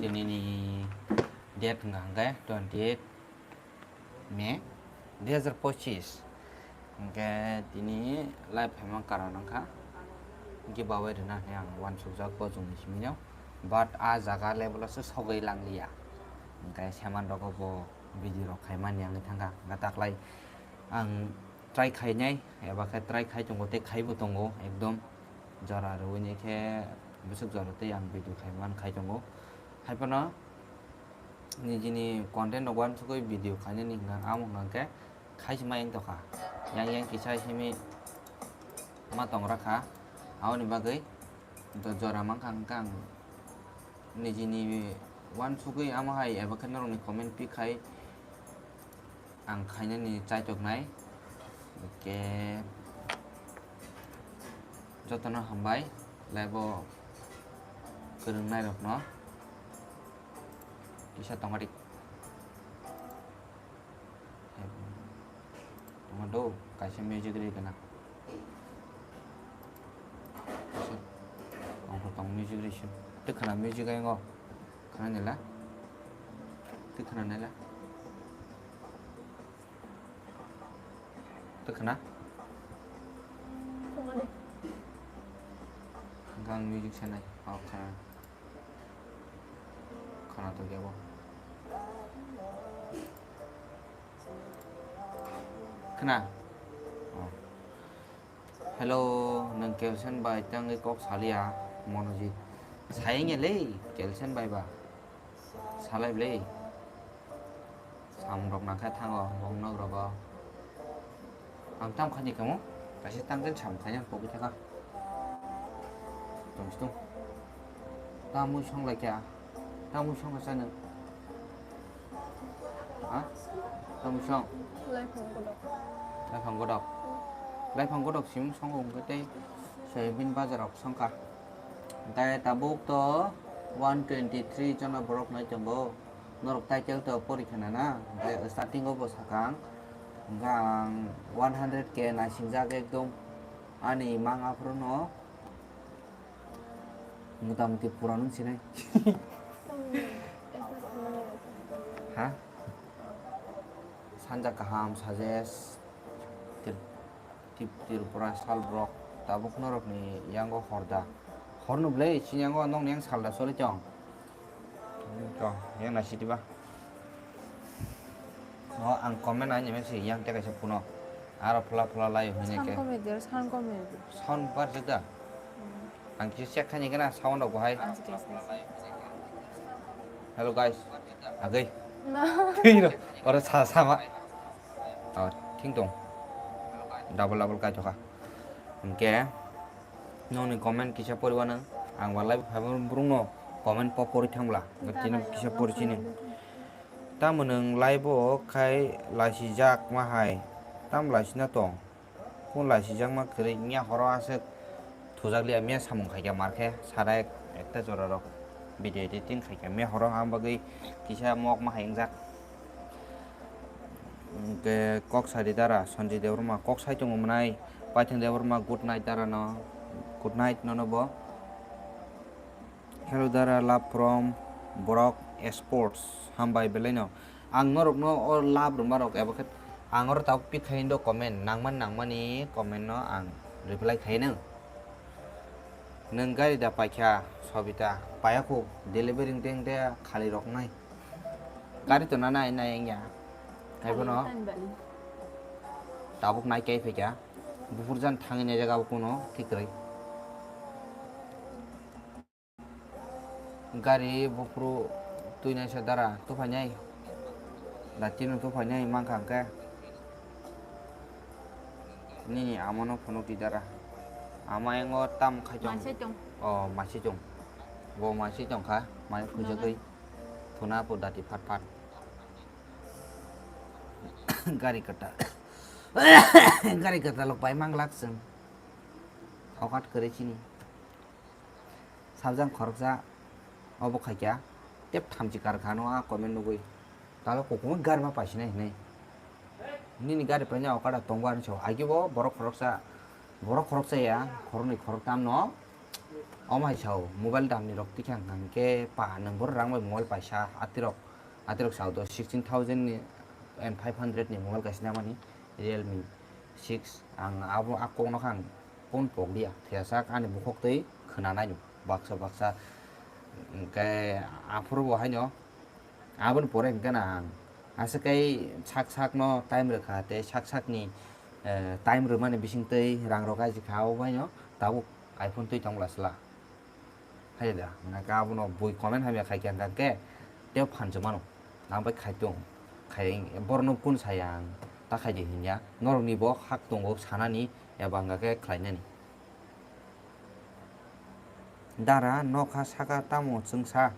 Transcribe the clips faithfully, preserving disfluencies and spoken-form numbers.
Nini date hwnkha hwnkhe twenty eight May dui hazar pochis. Hwnkhe tini live phaima karon wngkha giveaway rwna hinwi ang uansukjak bo chwngni simino. But a jaga level o se sogwi langliya. Hwnkhe seman rogo bo video rok khaimani wngwi thangkha. Hwnkhe taklai ang try khainai, eba khe try khai tongo tei khaibo tongo ekdom. Jora rwini khe bwswk jora tei ang video khaiman khai tongo. Haiphano nijini content rok uansugwi video khainani hwnkha, amo hwnkha khe khaisima yang tokha. Yang yang kisa simi ma tongra kha. Aboni bagwi do jora mankha hwnkha ang nijini uansugwi amo hai eba khe norokni comment pi khai ang khainani chaitoknai. Hwnkhe jotono hambai live o kwrwngnairokno kisa tongari. Tongma do, kaisa music ri kana. Kaisa tong tong music ri sio. Twi khana music ai ngo. Khana nila. Twi khana nila. Twi khana. Gang music sanai. Oh, khana. Khana to kebo. Khna. Oh. Hello, nwng Kelsen bai tangwi kok salia, Monojit. Sayenge le, Kelsen bai ba. Salai le. Samrok nangkhe thango, bongno rogo. Ang tam khani kamo, kaisa tangkhe sam khaina pogwi thaka. Tong situng. Tamui song lai kya? Tamui song kasa nung. Ha? Tamui song. Laiphang godok. Laiphang godok. Laiphang godok sim song ung kete soyabin bazar ok songka. Dai tabuk to one twenty three jona borok nai tongo. Norok title to pori khana na, hwnkhe starting o bo sakang, hwnkhe ang one hundred K naisingjak ekdom ani mang aphuru no motamuti pura nung sinai. Ha? Sanja kaham suggest. Tip-, Tripura sal borok tabuk norokni yango horda. Horno ble, chini yango nokni yang salda soli tong. To, yang nasi diba. No, ang comment ani mesi yang teka se puno. Aro pula pula lai hini ke. Sound kome dir, sound kome dir. Sound bar jeda. Ang kisa check khani kena sound rok bahai. Ang kisa. Hello guys. Agay. Na. Oro sa sama. Oh, thing tong. Double double kai thoka. Hwnkhe nokni comment kisa poriba nang. Ang ba live phaibo brungno comment po pori thangla. Tino kisa pori chini. Tamo nwng live o khai laisijak ma hai? Tam laisina tong? Kung laisijakma kwrwi miya horo aswk thujakliya, miya samung khaikha, mar khe sara ek-, ekta jorarok video editing khaikha, miya horo ang bagwi kisa mok ma hai wngjak. Hwnkhe kok sadi dara Sanjay Debbarma, kok sai tongo mwnai, Paithang Debbarma, good night dara no, good night nono bo. Hello dara, love from Borok Sports. Hambai belai no. Ang norok no o love rwma rok eba khe ang oro tabuk pick khai do comment, nangmani nangmani comment no ang reply khai nang. Nwng gari da paikha Sobita, paiya khu delivery teng de khali rok nai. Gari to na nai nai ya. Hai bono. Tabuk nai kai phaikha. Buphur jan thangwi nai jaga bo kuno thik kwrwi. Gari buphuru twi naisa dara tuphainai, datino tuphainai mankha hwnkhe nini amano phunukdi dara. Ama yango tam khai tong. Maisai tong. O maisai tong. Bo maisai tongkha, mai khujagwi thuna po dati phat phat. Gari kwtal. Gari kwtal bai manglak chwng. Hokat kwrwi chini. Sabjang khoroksa obo khaikya, tep thamchi karkha no a comment nugwi. Talo kokuma garma paisinai hinwi. Nini gari paina okada tongo ani sao. Agibo borok khoroksa, borok khoroksa ya, khoroknwi khoroktam no Omo hai sao, mobile damni rok tikha hwnkha hwnkhe pa nwng borok rang bai mobile paisa atirok, atirok sao do sixteen thousand ni and five hundred ni mobile kaisa namani Realme six. Ang abo a kokno kha ang phone pokliya, thwiyasak ani bukhuk twi khwnanai no baksa baksa. Hwnkhe aphuru bo haino aboni pore hwnkhe na ang aswk kai sak sakno time rwkha tei sak sakni, eh, time rwmani bisingtwi rang rok ajikha, abo baino tabuk iPhone twi tongla sla. Hai da, hwnka abono bui comment hamya khai khe hwnka khe tei phan se mano. Nang bai khai tong, khai borno kun saya ang ta khai di hinya. Norok ni bo hak tongo sanani eba hwnka khe khlai nani. Dara nokha saka tamo chwngsa?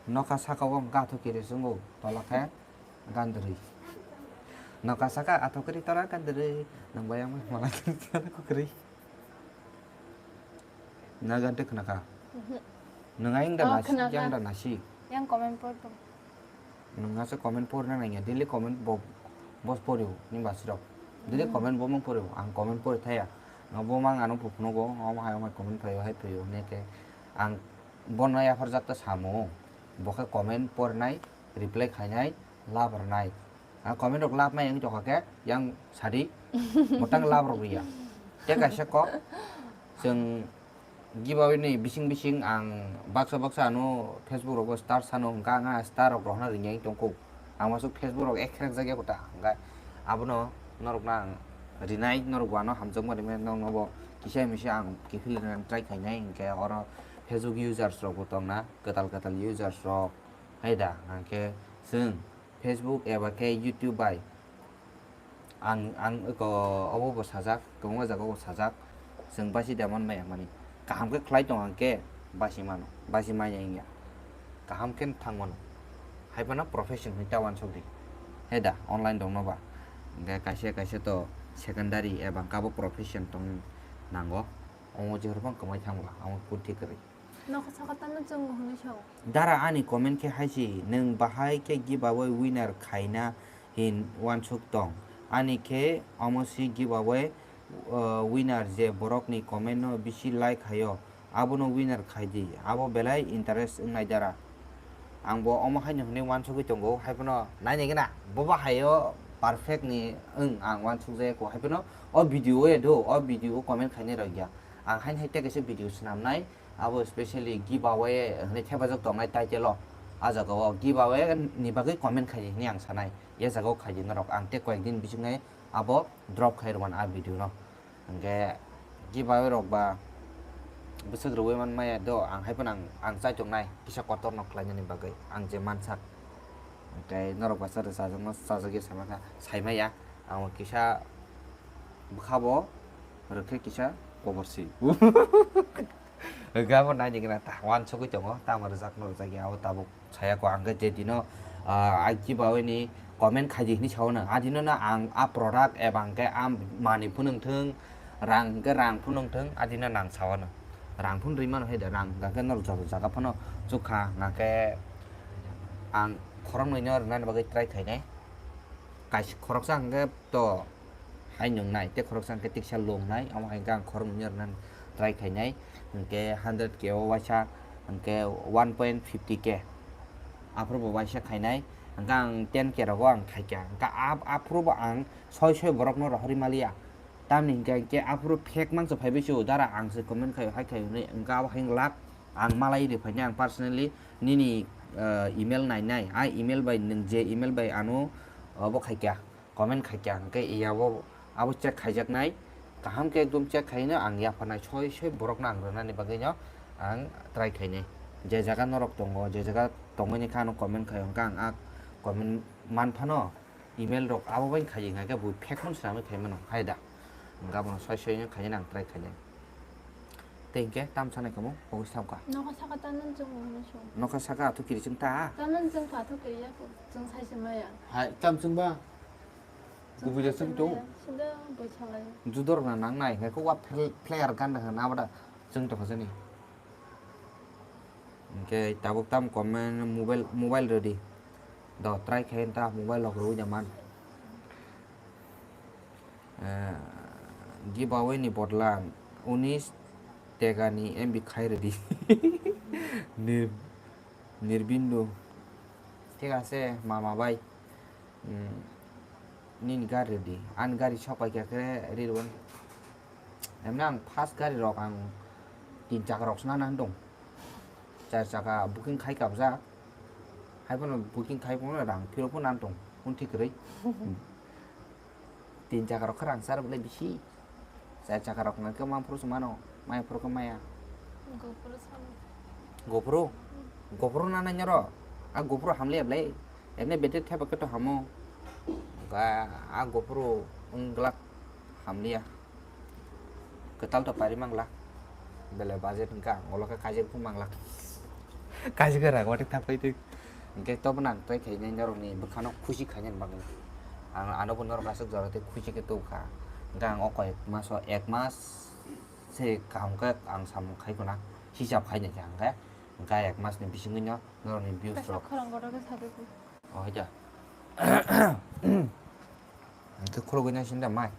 Nokha saka o gathok kiri chwngo tola khe gandri. Nokha saka athok kiri tola gandri. Nang bai ang mala chwngsa kwrwi. Na gante khna kha. Mhm. Nwng ayang da Oh, nasi, khna yang kha. Da nasi. Yang comment por to. Nwng asa comment por na nangya, daily comment bo, bos porio, ni basirok. Daily Hmm. Comment bo mang porio, ang comment pori thaya. Nga bo mang ano phunugo, omo hai omo comment phaio, hai phaio, ne ke. Ang bono yaphar jak ta samo, bo khe comment pornai, reply khainai, love rwnai. Ang comment rok love nai wngwi tongkha khe, yang sadi, mwtang love rok rwya. Tei kaisa kok, chwng giveaway ni bising bising ang baksa baksa ano Facebook rogo star sano hwnkha, ang a star rok rohorna ringya wng tongkho. Ang masuk Facebook rok ek khrek jakya kota, hwnkha abono norokno ang rinai, norok bo ano hamjakma rimani, norokno bo kisa misa ang kiphilna try khainai, hwnkhe oro Facebook users rok bo tongna, kwtal kwtal users rok, hai da, hwnkhe chwng Facebook eba khe YouTube bai ang, ang eko obo bo sajak, kwbangma jaga o sajak, chwng basi da man maya mani. Kaham khe khlai tong ang khe basi mano, basi manya wngya. Kaham khe thang mano. Hai phano profession hwnwi ta uansuk di. Hai da, online dongno ba. Hwnkhe kaisa kaisa to secondary eba hwnkhe abo profession tong nango. Omo jephru phang kwmai thang bwla, omo khe thik kwrwi. Nokha saka tamo chwngo hwnwi sao. Dara ani comment khe hai si, nwng bahai khe giveaway winner khaina hin uansuk tong. Ani khe omo si giveaway, uh, winner je borokni comment no bisi like haio, abono winner khai di, abo belai interest wngnai dara. Ang bo omo haino hwnwi uansugwi tongo, hai phano nainai gana, bobo haio perfect ni wng ang uansuk jaya kho, hai phano o video o do, o video o comment khainai rok ya. Ang haino hai tei kaisa video swnamnai, abo specially giveaway hwnwi thepajak tongnai title o. A jaga o giveaway ni bagwi comment khai di hwnwi ang sanai. Ya jaga o khai di norok, ang tei koyek din bising nai abo drop khai rwmani a video no. Hwnkhe giveaway rok ba bwswk rwui man maya do, ang hai phano ang, ang chai tongnai kisa kotor no khlai nani bagwi ang je mansak. Hwnkhe norok ba chajak no chajak ya sai manya, sai maya, ang kisa bwkha bo rwkhe kisa kobor si. Hwnkhe abo naini gana ta uansugui tongo, tamo rwjakno rwjakya, abo tabuk saya kho, ang khe je dino, ah, a giveaway ni comment khaidi hinwi sao nang, a dino no ang a product eba hwnkhe a manwi phunung thung, rang hwnkhe rang phunung thung, a dino nang sao no. Rang phun rwi mano hai da, rang hwnkhe norok joto jaga phano chukha, hwnkhe ang khoroknwi no rwnani bagwi try khainai. Kaisa khoroksa hwnkhe to hai nungnai, tei khoroksa hwnkhe tiksa lungnai, omo hai hwnkhe ang khoroknwi no rwna try khainai, hwnkhe hundred K o waisa hwnkhe one point fifty K, aphuru bo waisa khainai, hwnkhe ang ten K rogo ang khaikha, hwnkhe ap-, aphuru bo ang soi soi borokno rohorwi maliya, tamni hwnkhe hwnkhe aphuru fake mangsa phaibai se o, dara ang se comment khaio, hai khaio hwnwi, hwnkhe abo hai lak ang malai rw phainai ang personally nini, eh, email nainai, a email bai nwng je email bai ano obo khaikha. Comment khaikha hwnkhe iya bo abo check khaijaknai, kaham khe ekdom check khaino ang yapharnai, soi soi borokno ang rwnani bagwino ang try khainai. Je jaga norok tongo, je jaga tongmani kha ano comment khai, hwnkhe ang a comment man phano email rok abo bai khai, hwnkhe bo fake phano swnamwi khai mano, hai da? Hwnkhe abono soi soino khainani ang try khainai. Tei hwnkhe tam sanai kamo, pogos thamkha. Nokha saka tanan chwng hwnwi song. Nokha saka athuk kiri chwng ta? Tanan chwng kha athuk kiri ya, chwng sai se maya. Hai, tam chwng ba? Kubui da chwng tongo? Sida bwsalai. Judor na nang nai, hwnkhe kok wa player gan da hwnkhe na bada chwng tongkha jani. Hwnkhe tabuk tam comment mobile, mobile rwdi. Do try khe ta mobile rok rwui da man. Eh, giveaway ni bodla unis Tegani M B khai rwdi. Nir-, Nirbindu. Thik ase, mama bai. Hmm, nini gari rwdi. Ani gari sok pai kha khe rirwani. Emni ang first gari rok ang tin chaka rok swnana tong. Char chaka booking khai kabjak. Hai phano booking khai phano rang phirok phano nan tong. Hwn thik kwrwi. Tin chaka rok khe rang char belai bisi. Char chaka rok hwnkhe manphuru se mano, maya phuru khe maya. GoPro salo. GoPro? GoPro na nai noro? A GoPro hamliya belai. Emne battery thaiba khe to hamo. Ga a GoPro wng glak hamliya. Kwtal to pari mangla. Belai budget wngkha, ang ulo khe kaijak bo mangla. Kaijak rang wati thap khai twi. Hwnkhe tobo nang try khainai norokni bwkhano khusi khainani bagwi. Ang ano bo norok aswk jora tei khusi khe tubukha. Hwnkhe ang o koi maso ek mas se kaham khe ang samung khai khuna hisab khainai khe hwnkhe. Hwnkhe ek masni bisingwino norokni views kaisa rok. Khorang kotor khe sabai kho. O haida. Hwnkhe khulugwi nai sinda mai.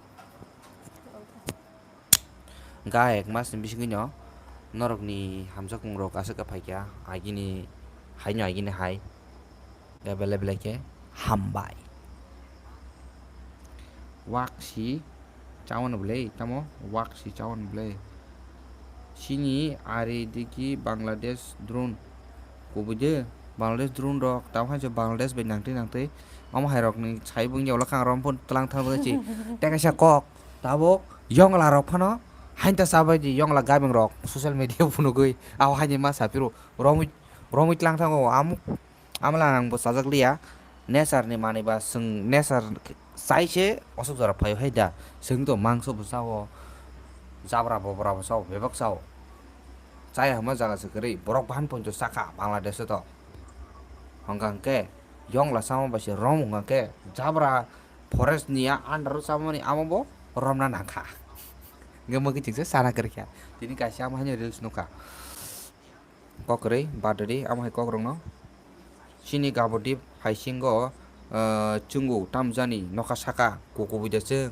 Ga ek mas ni bisingwino norokni hamjakmung rok aswk khe phaikha, agini haino agini hai. Ga belai belai khe hambai. Wak si chawano belai, tamo wak si chawano belai. Sini ari digi Bangladesh drone. Kubui de Bangladesh drone rok, tamo hai se Bangladesh bai nangtwi nangtwi. Omo hai rokni sai bung ya ulo kang rom phun tlang thang chi. Tei kaisa kok. Tabuk yongla rok phano hainta chabai di, yongla gabeng rok social media phunugwi abo haini ma saphiro romwi, romwi tlang thango. Amo, amla ang bo chajak liya. Nature ni manwi ba chwng nature chai se osok jora phaio hai da. Chwng to mangso bo chao, jabra bobra bo chao, bebak chao. Chaya hwnma jaga se kwrwi, borok bahan poncho chakha Bangladesh o to. Hwnkha hwnkhe yongla chama bai se rom hwnkha hwnkhe jabra forest ni a under o chamani amo bo romna nangkha. Hwnkhe mwkhitwng se sana kwrwikha. Tini kaisa amo haino reels nukha. Kok kwrwi, badri, amo hai kok rokno. Chini gabodi phaisingo, ah, chwngo tamjani nokha saka, kukubui da chwng.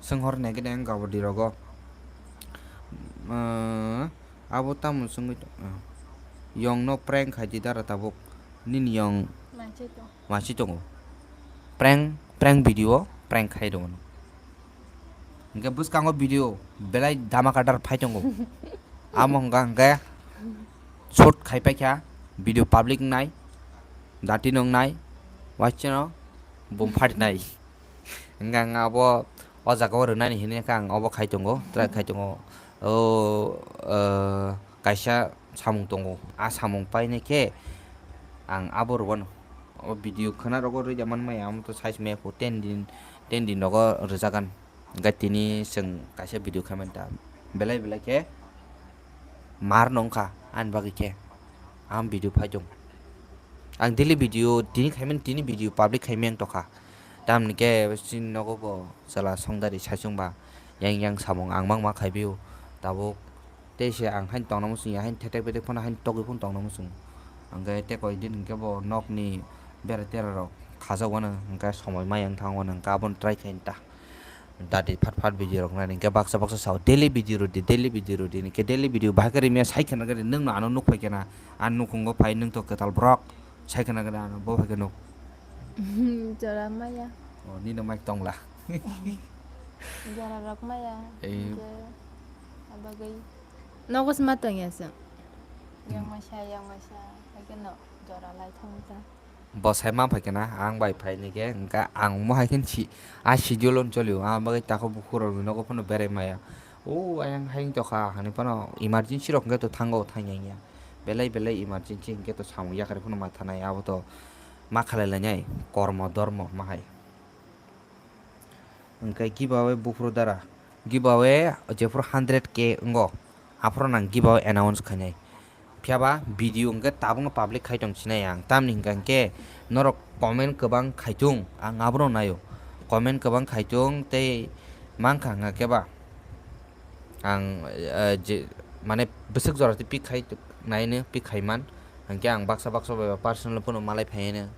Chwng hor nai khe gabodi rogo. Ah, abo tamo chwngwi tong-, ah, yongno prank khai di dara tabuk. Nini yong. Manchai tong. Mansi tongo. Prank, prank video, prank khai rw. Hwnkhe bwskango video belai dhamakadar phai tongo. Amo hwnkha hwnkhe shoot khai paikha, video public nai, dati nung nai, waisano bum pharinai. Hwnkha ang abo o jaga o rwnani hinwi khe ang obo khai tongo, try khai tongo. O, eh, kaisa samung tongo, a samung painai khe ang abo rwano. O video khwna rogo rwja manmaya, amo to size maya pho ten din, ten din rogo rwjagan. Hwnkhe tini chwng kaisa video khaimani ta belai belai khe mar nongkha ani bagwi khe. Ang video phai tong. Ang daily video tini khaimani, tini video public khaimani ang tokha. Tamni khe chini nogo bo chwla songdari saichung ba yang yang samung ang mang ma khaibio tabuk. Tei se ang haino tongna muchung ya, haino thetek betek phano haino togwi phano tongna muchung. Hwnkhe tei koi din hwnkhe bo nokni bera tera rok khajak wano hwnkhe somoi maya wng thang wano hwnkhe abono try khaini ta. Dati phat phat video rok nani hwnkhe baksa baksa sao daily video rw di, daily video rw di, hwnkhe daily video bahai khe rimya sai khena khe nwng no ano nuk phai khena, ani nukhungo phai nwng to kwtal borok sai khena khe ano bo phai khe nuk. Jora maya. O nino mic tongla. Jora rok maya. Ei. Hwnkhe abagwi. Nogo se ma tongya chwng. Yang maisa, yang maisa, hai kheno jora lai thangwi ta. Bo sai ma phai khena, ang bai phai ni khe, hwnkhe ang omo hai khe si, a schedule on cholio, ang bagwi takhuk bukhuk rokni nogo phano berai maya. O ayang hai wng tokha, hwnwi phano emergency rok hwnkhe to thango, thangya wngya. Belai belai emergency hwnkhe to samung yakarwi phano ma thanai, abo to ma khalai lainai, kormo dormo ma hai. Hwnkhe giveaway buphuru dara, giveaway jephuru hundred K wngo, aphuru nang giveaway announce khainai. Phiyaba video hwnkhe tabukno public khai tong sinai ang, tamni hwnkha hwnkhe norok comment kwbang khaitung, ang abono naio. Comment kwbang khaitung tei mankha hwnkha khe ba ang, eh, je, mane bwswk jora tei pick khai naino, pick khaiman, hwnkhe ang baksa baksa bai personal phano malai phaino.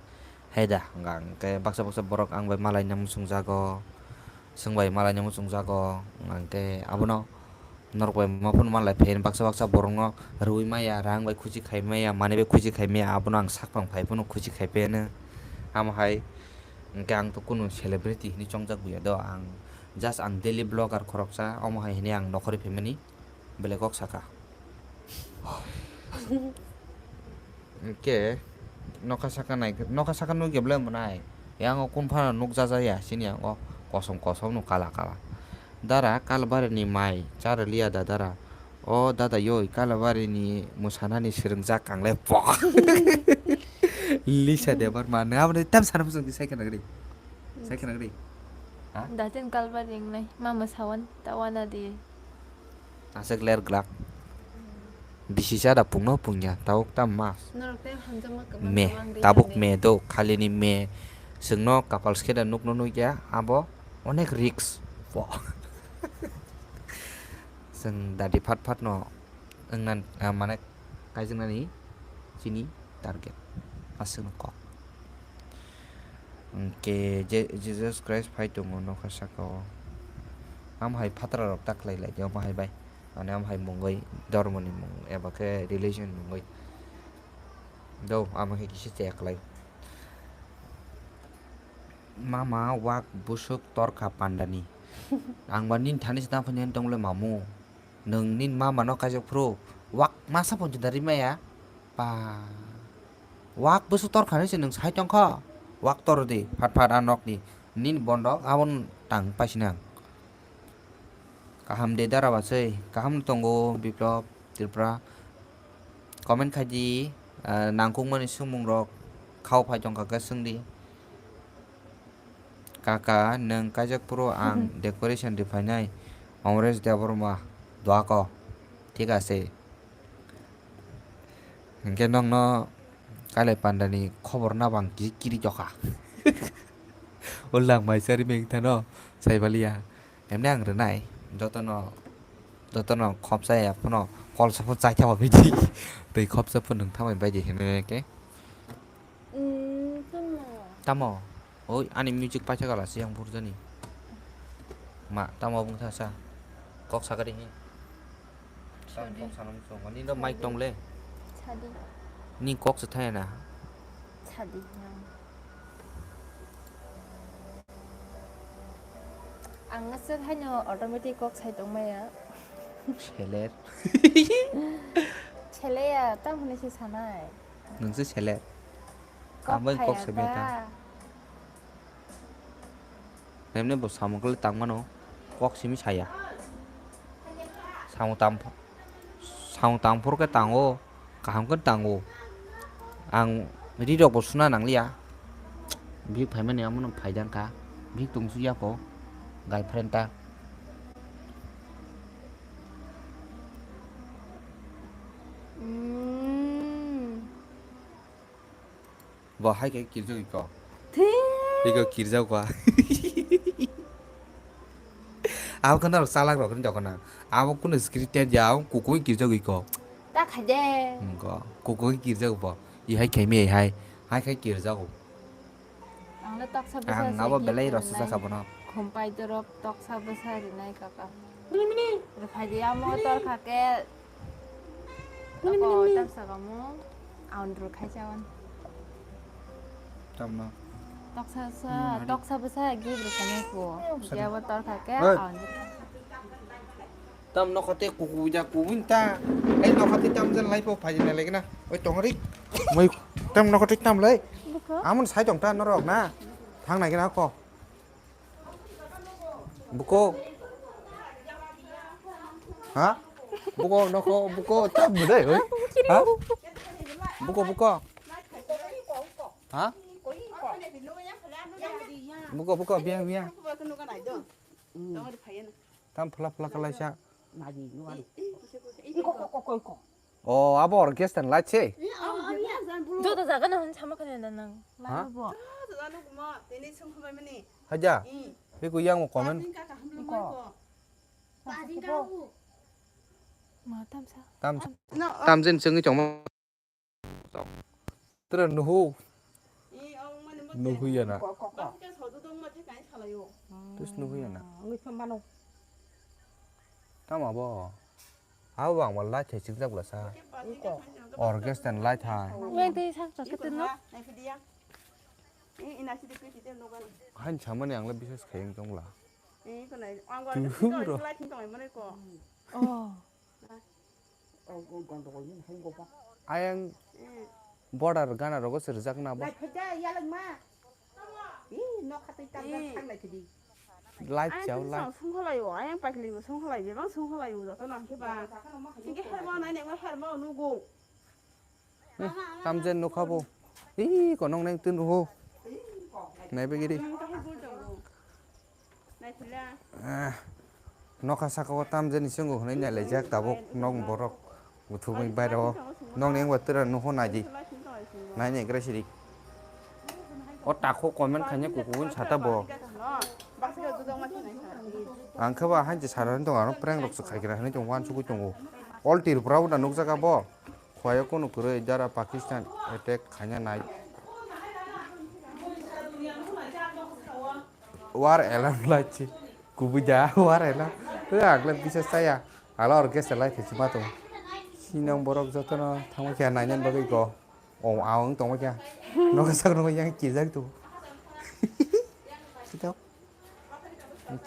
Hai da, hwnkha hwnkhe baksa baksa borok ang bai malaina muchungjago, chwng bai malaina muchungjago, hwnkha hwnkhe abono Norok bai ma phano manlai phaiyani baksa baksa borokno rwui maya, rang bai khuchi khai maya, manwi bai khuchi khai maya, abono ang sakphang phai phano khuchi khai phiyano. Amo hai hwnkhe ang to kunu celebrity hinwi chongjak buya do, ang just ang daily vlogger khoroksa, omo hai hinwi ang nokhorwi phaimani belai kok saka. Hwnkhe nokha saka nai, nokha saka nukya belai omo nai. Yang o kun phano nukjajaya, chini yang o kosom kosom no kala kala. Dara Kalbarini mai charwliya da dara. O dada yoi Kalbarini mwsanani swrwngjak ang le pok. Lisa Debbarma, nang aboni tam sana bwswng di sai khna gri. Sai khna gri. Ha? Datin Kalbari wngnai, ma mwsawan, ta wana di. Aswk ler glak. Bisi cha da pungno pungya, tabuk tam mas. Norok tei hamjakma kwbang Me, kwbang ri tabuk tongwi. Me do, khalini me. Chwngno kapal skeda nukno nukya, abo onek risk. Bo. Chwng dadi phat phat no wngnan, ah, mane kaijaknani chini target. Aswkno kok. Hwnkhe Je-, Jesus Christ phai tongo nokha saka o. Amo hai phatra rok ta khlai lai di, omo hai bai. Mane amo hai mungwi, dhormo ni mung, eba khe religion mungwi. Do, amo khe kisa cheya khlai. Mama wak busuk torkha pandani. Ang ba nini thani se tang phani tong le mamu. Nwng nini mama no kaijak phuru wak masa pon juda rimaya. Pa. Wak bwswk tor kha hinwi se nwng sai tong kho? Wak tor di, phat phat a nokni. Nini bondok aboni tang paisina ang. Kaham de dara bachai, kaham no tongo Biplop Tripura. Comment khai di, ah, nangkukmani swngmung rok khao phai tong kha khe swng di. Kaka, nwng kaijak phuru ang decoration riphainai, Amresh Debbarma, dua ko. Thik ase. Hwnkhe nokno Kailai Pandani khobor nabang kiri kiri jokha. O lang mai sari meng thano saibaliya. Emne ang rwnai, jotono, jotono khopsa ya phano kolsa phano chai thama bidi. Tei khopsa phano nwng thamai baidi hinwi khe. Mm, tamo. Tamo? Oi, ani music paisa gala se yang burjani. Ma, tamo bung tha sa. Kok sakari hin. Tamo Sadi. Kok sanam so. Ni do mic tong le. Sadi. Ni kok se thaya na. Sadi. Ang aswk haino automatic kok sai tongmaya. Seler. Seleya, tamo hinwi se sanai. Nwng se seler. Kok Ang bai kok phaya se beta. Ta. Nemne bo samung kle tangmano kok simi saya. Samung tam, samung tamphuru khe tango, kaham khe tango. Ang ri rok bo suna nangliya. Bihik phaimani amono phaidan kha. Bihik tongsu ya pho girlfriend ta. Mm. Bo hai khe kirjagwi kok. Thik. Iko kirjak kha. Abo khe norok chalak rok hinwi tongkha na. Abo kunu scripted ya, abo kukui kirjagwi kok. Ta khai de. Nokho, kukui kirjak bo. I hai khai mi hai. Hai khai kirjago. Ang le toksa bwsa Ang se abo gift belai rwsa rinai. Jakha bono. Khumpai dorop toksa bwsa rinai kaka. Rwphai di amo tor kha khe. Ako tam sa kamu. Aun rw khai chawan. Tamno. Toksa sa, Hmm, hari. Toksa bwsa gift rwkha nai ko. Sari. Jabo tor kha khe Oi. Aun rw khai. Tam nokha tei kuku ja kubun ta. Ei nokha tei tam jan lai po phai na legi na. Oi tongri. Moi tam nokha tei tam lai. Buko? Amon sai tong ta norok na. Thang nai gina ko. Buko. Ha? Buko nokho buko tam budai oi. Ha? Buko buko. Ha? Buko buko biang biang. Tam phla phla kalaisa. Iko, iko, iko, iko. O, abo orchestra ni light se. Joto jaga no hwn sama khana da nang. Ha? Laibo. Haja. Iko yang mo comment. Iko. Ma tamsa. Tam. Tam jin chwngwi tongma. Tere nuhu. Nuhu ya na. Tus nuhu ya na. Tamo abo. Abo ang wal light hai chikjak bwla sa. Iko. Orchestra ni light hai. Weng tei sak sak tei no. Hai samani ang le biswas khai wng tong bwla. Tuhum ro. Oh. Ayang border gana rogo se rijak na bo. Light chao light. Songkholai o, ayang paikli bo songkholai, bebang songkholai o, joto no hwnkhe ba. Hwnkhe herma nai nai ma herma o nugo. Tamjen nukha bo. Ih, konong neng tun ruho. Nai begiri. Nokha saka o tamjani chwngno hwnwi nailaijak tabuk nok borok buthumwi bairo. Nokni wngba twra nukho naidi. Nainai gra sidi. O takho comment khaina kukugun sata bo. Ang khe ba hainse sarani tongo, ano prank rok se khaikra hinwi tongo, uansugwi tongo. All Tripura bo da nukjaga bo. Khwlai o kunu kwrwi jara Pakistan attack khaina nai. War alarm lai chi. Kubui da war alarm. Ang le bisa saya. Ala orchestra lai khe chuma tongo. Sinong borok jotono thangma khe naina bagwi go. O ang tongma khe. Nokha sak nokha yang kijak tu. Sitok.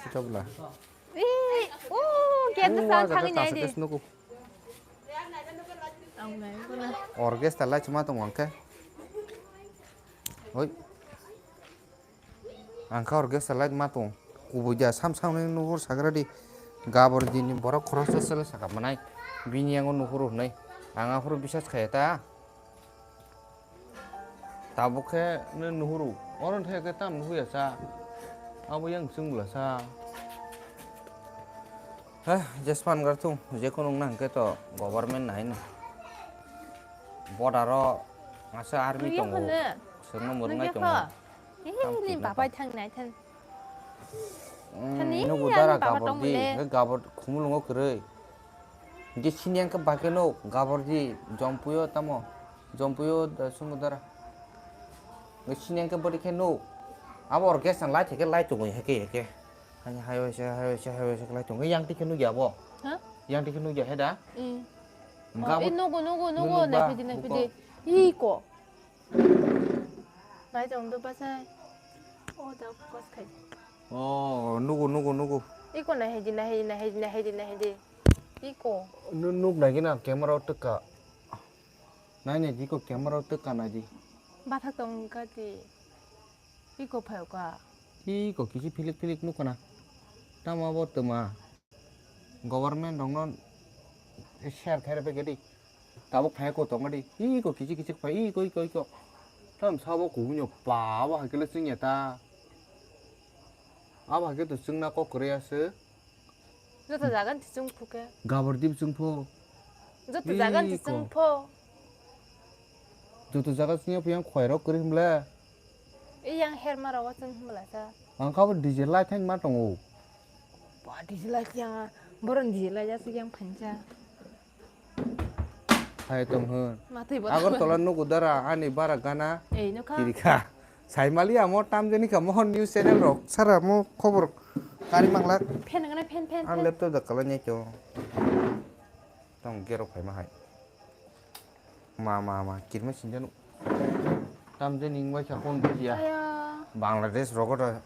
Sitok la. Ee, o, kya tu sa thangwi nai di. Orchestra lai chuma tong ang khe. Oi. Ang kha orchestra lai ma tong. Kubui ja sam sam ni nuhur sagra di. Gabor di ni borok khoroksa sele saka manai. Bini yango nuhur hwnwi. Ang aphuru bisas khaya ta. Tabuk khe nw nuhuru, oro thai khe tam nuhuya sa, abo yang chwng bwla sa. Heh, jespan gar thung, jekunu wngna hwnkhe to government nai no. Border o asa army tongo, sengno mwrwngnai tongo. Ni babai thang nai thang. Thani nugo dara gabor di, hwnkhe gabor khumulwngo kwrwi. Hwnkhe sini hwnkhe bakhe nuk, gabor di, jompuio tamo, jompuio da sungo dara. Hwnkhe sini hwnkhe bwrwi khe nuk, abo orchestra lai theke lai tongwi heke heke. Hani hai waisa, hai waisa, hai waisa khe lai tongwi yang tikhe nukya abo. Ha? Yang tikhe nukya he da? Gabor nugo, nugo, nugo, naipidi, naipidi. Iko. Nai tong do bachai. O da focus khai. O, nugo, nugo, nugo. Iko nai haidi, nai haidi, nai haidi, nai haidi, nai haidi. Iko. Nu-, nuk nai gina camera o twkha. Nai nai di ko camera o twkha nai di. Bathak tong ka di. Iko phayo ka. Iko kisi philik philik nuk kana. Tamo abo twma. Government rokno share khairok bai gadi. Tabuk phai ko tongo di. Iko kichik kichik phai, iko, iko, iko. Tam sabo kubunyo pa, abo hai khe le chwngya ta. Abo hai khe to chwngna kok kwrwi aswk. Joto jaga ni chwng phu khe. Gabor dib chwng phu. Joto jaga ni chwng phu. Joto jaga chwngya phu yang khwai rok kwrwi hwnle. Yang herma rogo chwng hwnla sa. Ang kha bo D J light thain ma tongo. Ba D J light yang, boron D J light aswk yang phancha. Hai tong hwn. Matwi bo Agartala nugo dara ani bara gana. Ei, nukha. Kirikha. Saimali amo tamjani kha mohon news channel rok. Sara mo khobor kari manglak. Fan ngana fan, fan, Ang fan. Laptop da kala nyai to. Tong gero phaima hai. Ma, ma, ma, kirma sinjano. Tamjani wngbai kha kon bujiya. Aya. Bangladesh rogo to.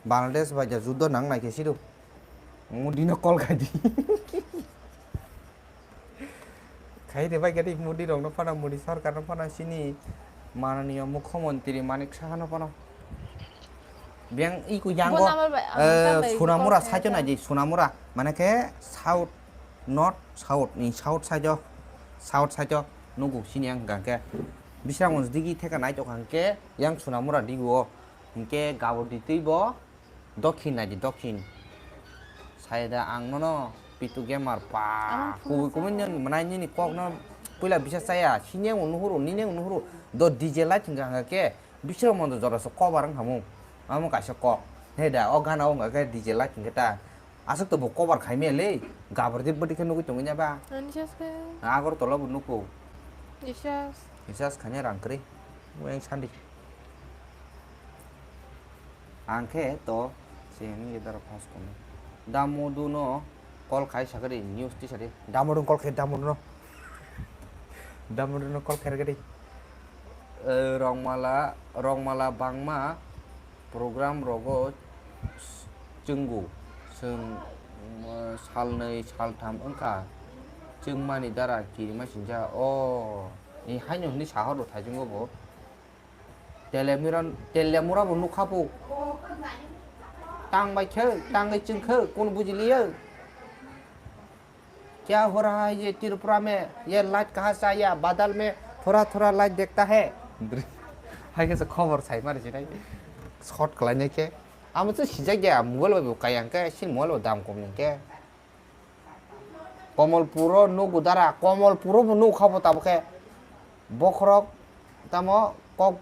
Bangladesh bai ja juddo nang nai khe sido. Modi no call khai di. Khai de bai gadi Modi rok no phano, Modi sarkar no phano, sini mananiya mukhyamantri Manik Saha no phano. Biyang iko yango, Bo number bai, ang eh, number bai Sonamura call side o khai nai di, Sonamura. Mane khe south, north, south ni south side o, south side o nugo sini ang hwnkha khe. Bisramganj digi theka nai tongkha hwnkhe yang Sonamura digo o. Hwnkhe gabo di twi bo dokhin nai di, dokhin. Sai da ang nono Pitu Gamer pa. Kubui kubui nini mwnai nini kok no puila bisa chaya. Sini ang nuhuru, nini ang nuhuru. Do D J light hwnkha hwnkha khe. Bisrok mondo jora se kobar wng hamung. Amo kaisa kok. He da, o gana o wngkha khe D J light hwnkhe ta. Aswk to bo kobar khai maya le. Gabor di bwtwi khe nugwi tongwi nya ba. Ani jas khe. Agartala bo nugo. Isas. Isas khanya rang kwrwi. Weng sandi. Ang khe to se nini dara pass kono. Da modu no Call khai sakari news tisari. Damodung call khai damodung no. Damodung no call khai ragari. Eh, Rongmala, Rongmala bangma program rogo chwngo. Chwng, eh, salnwi saltham wngkha. Chwngmani dara kirima sinja. O, ni haino hwnwi sahoro thaichungo bo. Telemura, Telemura bo nukha po. Tang bai khe, tang bai chwng khe, kun bujiliya. Kya ho raha hai ye Tripura mein? Ye light kahan se aaya? Badal mein thora thora light dekhta hai. Hai khe se khobor sai mari jinai. Short khlai nai khe. Amo se sijak ya, mobile bai bo kayang khe, sin mobile bo dam kom nang khe. Komolpuro nugo dara, Komolpuro bo nukha bo tabuk khe. Bokhorok tamo kok,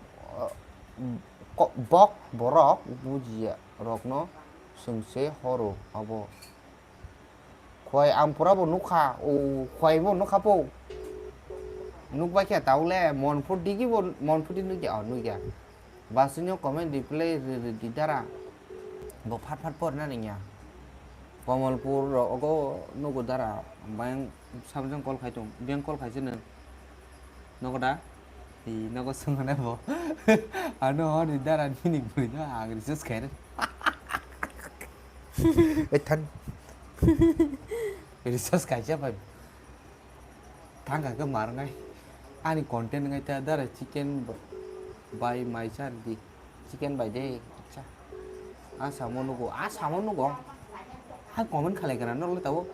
ko-, bok borok bujiya rokno swngse horo abo. Khwai ang pura bo nukha, o khwai bo nukha po. Nukbai khe taule Monpur digi bo, Monpur di nukya, o nukya. Basino comment reply ri ri di dara. Bo phat phat por na ringya. Komolpur ro ogo nugo dara. Bayang sabjang call khai tung. Beng call khai sini. Nogo da? Di nogo sungana bo. Ano honi dara nini bui no ang research khai. Ethan. Research khai siya pai. Thangkha khe marnai. Ani content wngkha ta dara chicken b-, bai mai char di. Chicken bai de. Acha. A samo nugo, a samo nugo. Ha comment khalai kana norle tabo.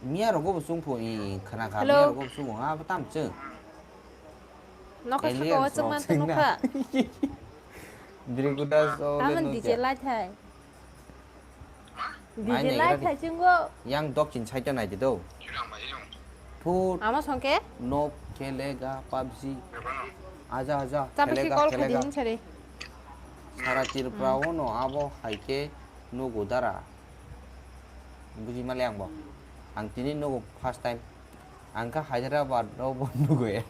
Miya rogo bo chwng phu, i, khana kha, hello. Miya rogo bo chwng phu, ha, tam chwng. Nokha saka aliens wa chwng rok man chwng tong na. Nokha. Dirikuda so le. Tamon nukya. D J light hai. Nai D J nai light gra hai di. Chwng go. Yang dok chin sai to nai di do. Food. Ama song ke? Nok khelega pubg. Aja aja. Chapa si khelega, call khelega. Khadi hin sari. Sara Tripura hmm. Ono abo hai ke nugo dara. Buji male ang bo. Ang tini nugo first time. Ang ka Hyderabad o bo nugo ya.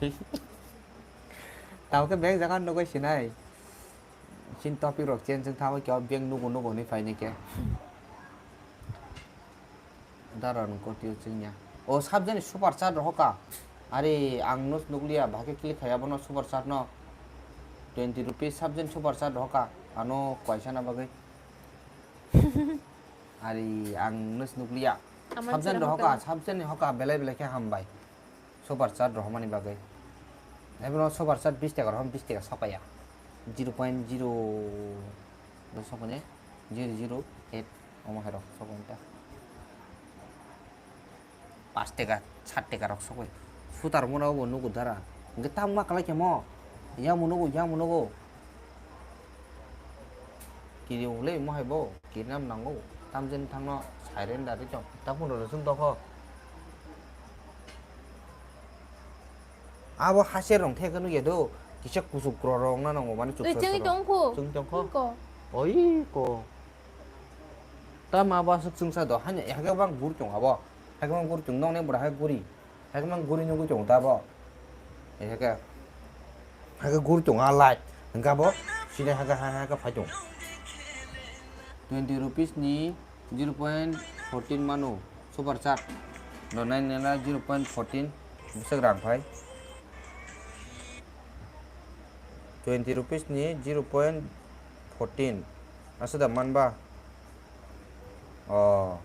Tao ke beng jaga nugo sinai. Chin topic rok change wng thangwi khe o beng nugo nugo hinwi phaini khe. Daron kotio chwngya. O subject ni super chat rohoka. Ari ang no nukliya, bahai khe click khai abono super chat no. Twenty rupees subject super chat rohoka. Ano kaisa na bagwi. Ari ang no nukliya. Aman subject sira rohoka, hoka. Subject ni hoka belai belai khe hambai. Super chat rohormani bagwi. Ebono super chat bis taka rohorma bis taka sokaya. Zero point zero sokone zero zero eight omo hai rok sokone ta. Pas taka, sat taka rok sokoi. Sutar mona bo nugo dara. Hingke tamo ma kalai kemo. Yamo nugo, yamo nugo. Kiri wng le mo hai bo, kiri nam nango, tamjani thangno surrender ri tong, ta phunro rw chwng tokho. Abo haser rong thek nukya do, kisa kuchuk kro rong na nango mani chuk. Oi, chwng tongkho. Chwng tongkho. Oi ko. Oi ko. Ta ma ba suk chwngsa do, hanya hake bang gur tong abo. Hake bang gur tong nong ne bura hake guri. Hakhe mang guri nugui tongo ta bo. Hakhe, hakhe guri tongo a light. Hingke abo sini hakhe, hakhe, hakhe phai tongo. Twenty rupees ni zero point fourteen mano super chat. Donai nela zero point fourteen bwswk rang phai. Twenty rupees ni zero point fourteen. Aswk da man ba? Oh.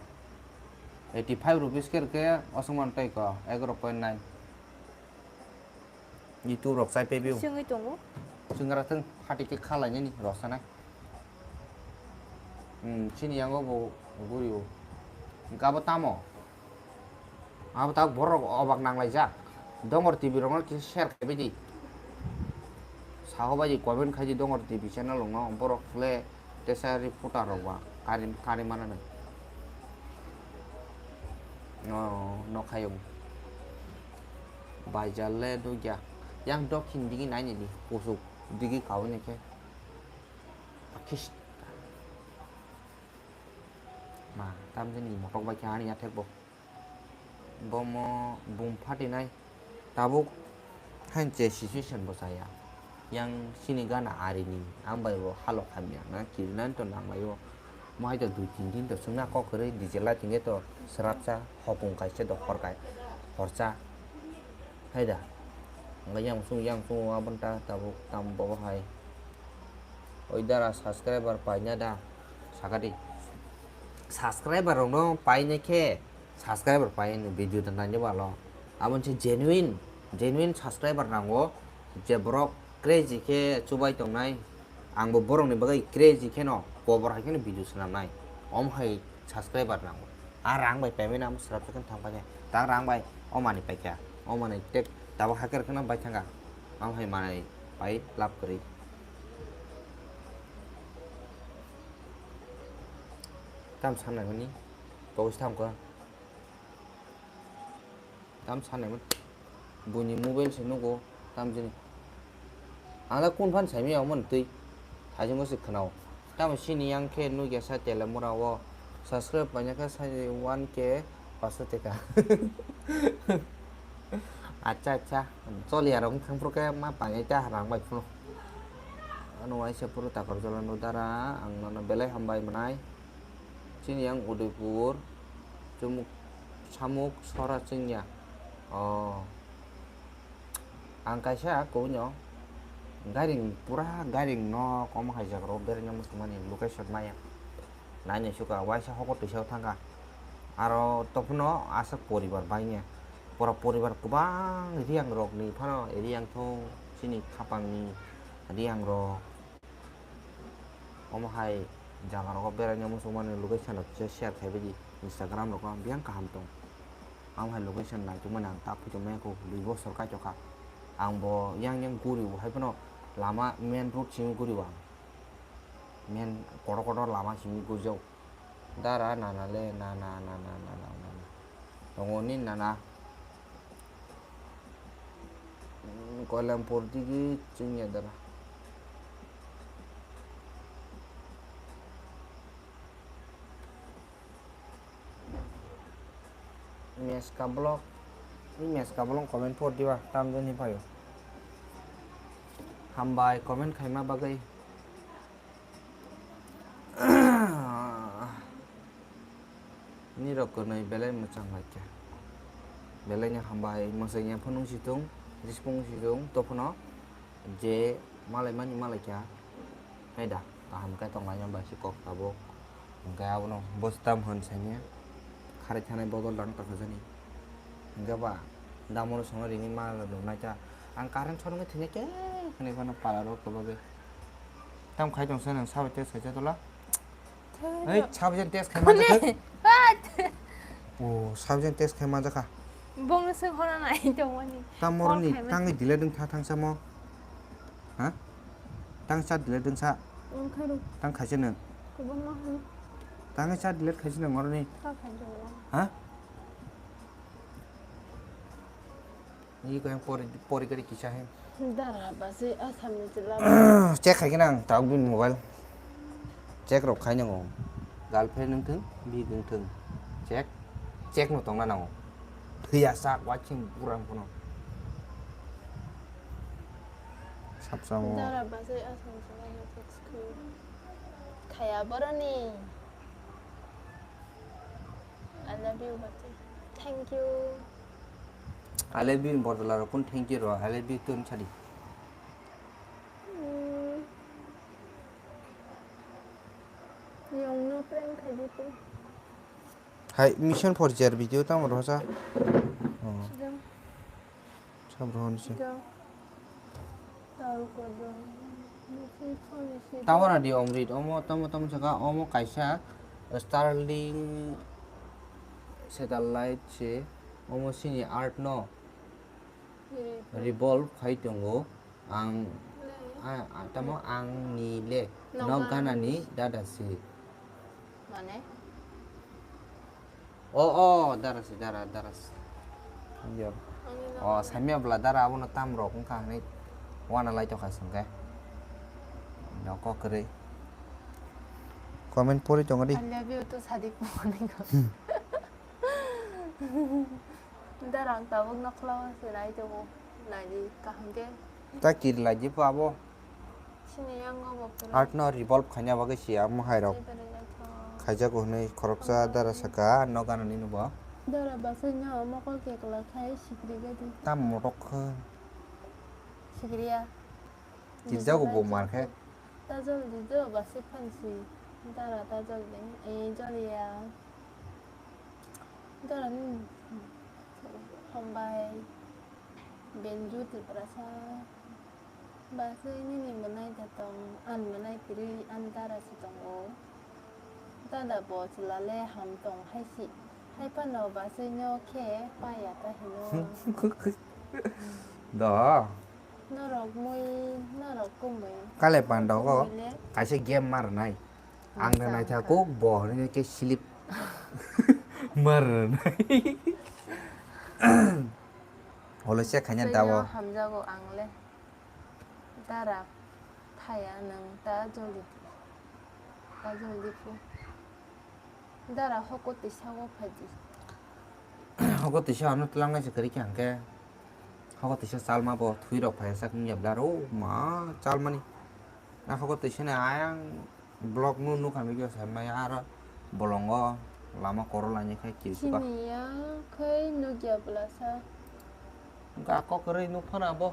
Eighty five rupees khe rwkhe osomano tei ko egaroh point nine. YouTube rok chai pebio. Singwi tongo. Singwra thung, hati khe kha lainani rw sanai. Hmm, chini yango bo guri o. Hingke abo tamo? Abo tak borok obak nanglaijak. Dongor T V rokno kisa share khaibai di. Saho bai di comment khai di Dongor T V channel rokno borok le tesa reporter rok ba kari, kari manani. No, no khayung. Baijal le dugya. Yang dokhin digi naini di kusuk digi kauni khe. Pakis. Ma, tamjani motok bai khe ani yathek bo. Bomo bum phatinai tabuk hanche situation bo chaya. Yang sini gana arini ang bai bo halok hamya na kirinani to nanglaio. Mai to dui tin din to chwngna kok kwrwi D J lighting to srapsa hopung kaisa to hor kai horsa. Hai da. Ang yang sung yang sung abon ta tabuk tam bo hai. Oi dara subscriber paina da. Sakadi. Subscriber rokno paina khe subscriber pai ni video ta nai balo. Abon se genuine genuine subscriber nango je borok crazy khe chubai tongnai. Ang bo borok ni bagwi crazy kheno kobor hai kheno video swnam nai. Om hai subscriber nango. A rang bai payment amo srap se thang pai. Ta rang bai o mani paikha. O mani tek tabuk haker kheno bai thanga. Am hai mani pai lap kwrwi. Tam sanai mani. Pogos tam ko. Tam sanai mani. Buini mobile se nugo tam jini. Ang da kun phan saimaya omo twi. Thajingo se khwnao. Tamo sini yang khe nugya sa Telemura o. Subscribe paina khe sai one K paso teka. Acha acha. Choli arong thang pro khe ma paina ta harang bai phunu. Ano waisa puro takar jola no dara ang nono belai hambai mwnai. Chini yang Udaipur, Chumuk, Samuk, Sora chwngya. Oh. Ang kaisa kuno garing pura garing nok omo hai jaga rok bereng muchung mani location maya. Naini suka waisa hokor twisa thangkha. Aro tophuno aswk poribar baine. Pura poribar kwbang Riyang rokni phano Riyang thung chini khapangni Riyang rok. Omo hai jaga rogo beraina muchung mani location rok se share khai baidi Instagram rogo biyang kaham tong. Amo hai location naitukmani ang tak phuichung maya kho dui bosor kaichokha. Ang bo yang yang guri o hai phano lama main road simi guri o ang. Main kotor kotor lama simi guri o. Dara nana le nana nana nana nana. Tongo ni nana. Koilampur digi chwngya dara. Meska blog. Ni meska blog comment por diba tamjani payo. Hambai comment khaima bagwi. Nirok kwnwi belai mwchang lai khe. Belai no hambai mwsai ya phunung si thung, rispung si thung, to phano je malai mani malai kha. Hai da, kaham khe tong lai ya bai si kok tabuk. Hwnkhe abono bwswtam hwn sanya. Kharwi thanai bodol dang ta khajani. Hwnkhe ba, damoro songno rini ma nung nai ta. Ang current sorongwi thwina khe hwnwi phano pala rok kwbagwi. Tam khai tong se nang sabo test khai cha tola. Hei, sabjani test khai manjakha. What? O, sabjani test khai manjakha. Bongno swng hora nai tongmani. Tam moroni, tangwi delete wng tha thangsa mo. Ha? Tang cha delete wng sa. Wng kha ro. Tang khaisa nang. Kwbangma hwn. Tangwi cha delete khaisa nang moroni. Ka khaisa nang. Ha? Ni ko yang pori, pori kari kisa he. Dara basi asam ni chila. Check khai kena ang tabuk bini mobile. Check rok khai nango. Girlfriend wng thung, big wng thung. Check. Check no tongna nango. Hiya sak watching pura kono. Sapsa mo. Dara basi asam chila no text ku. Khaya boroni. I love you, Bati. Thank you. I love you, Bordola rok kun thank you ro. I love you tun sadi. Mm. Yong no prank khai di tu. Hai, mission for J R video tamo rosa. Oh. Sidang. Sab rohon se. Sidang. Tabora di Omrit, omo tamo tamo saka, omo kaisa Starlink satellite se, omo sini art no revolve khai tongo. Ang, a, a, tamo ang ni le, nok ganani dada se. Mane? O, o, dara si, dara, dara si. Yo. O, saimya bwla dara abono tam rok wngkha hwnwi wana lai tokha chwng khe. No kok kwrwi. Comment pori tongo di. I love you to Sadiq Mohanik. Dara ang tabuk nokhla o se nai tongo. Nai di kaham khe. Ta kiri lai di po abo. Sini yang go bo pura. Art no revolve khaina bagwi siya mohai rok. Jai berai jai tho. Khaijago hwnwi khoroksa dara saka, no gana nini bo. Dara basai no mokol kekla khai sikri gadi. Tam motok khe. Sikriya. Tirjago bo mar khe. Tajol di jo basai phansi. Dara tajol di. Eh, joliya. Dara ni. Hambai. Benju Tiprasa. Basui nini mwnai da tong, an mwnai kwrwi an dara se tongo. Dada bo chwla le ham tong hai si, hai phano basui no khe paya ta hino. Do. Norok mui, norok kumui. Kale pandogo, kumui le. Kaisa game mar nai. Ang da nai tha kuk bo hwnwi khe slip mar nai. Holo se khaina dawo. Hamjago ang le. Dara, thaya nwng ta joldi, ta joldi phu. Dara hoko tisa o phaidi. Hoko tisa ano tlangnai se kwrwi khe hwnkhe. Hoko tisa chalma bo thwi rok phai sak wngya bla ro ma chalmani. Na hoko tisa ni ayang. Vlog no nukha video sai maya aro bolongo lama koro lainai khai kisuka. Sini ya khai nukya blasa. Ga kok rei nuk phana bo.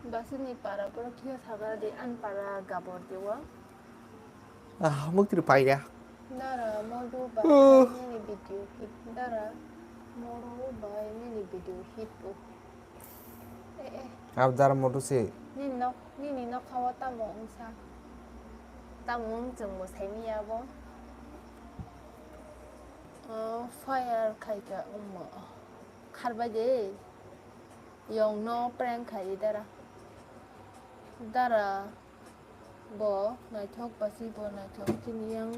Basini para pura khe sagar di an para gabor diwa. Ah, mukti pai ya. Dara modu ba nini video hit. Dara modu ba nini video hit. Eh, eh. Abdar modu si. Nini nok, nini nok hawa tamo wngsa. Tamo wng chwng bo saimanya bo. Oh, fire khaika wngmo. Kharbai de. Yong no prank khai dara. Dara. Bo naithok basi bo naithok chini yang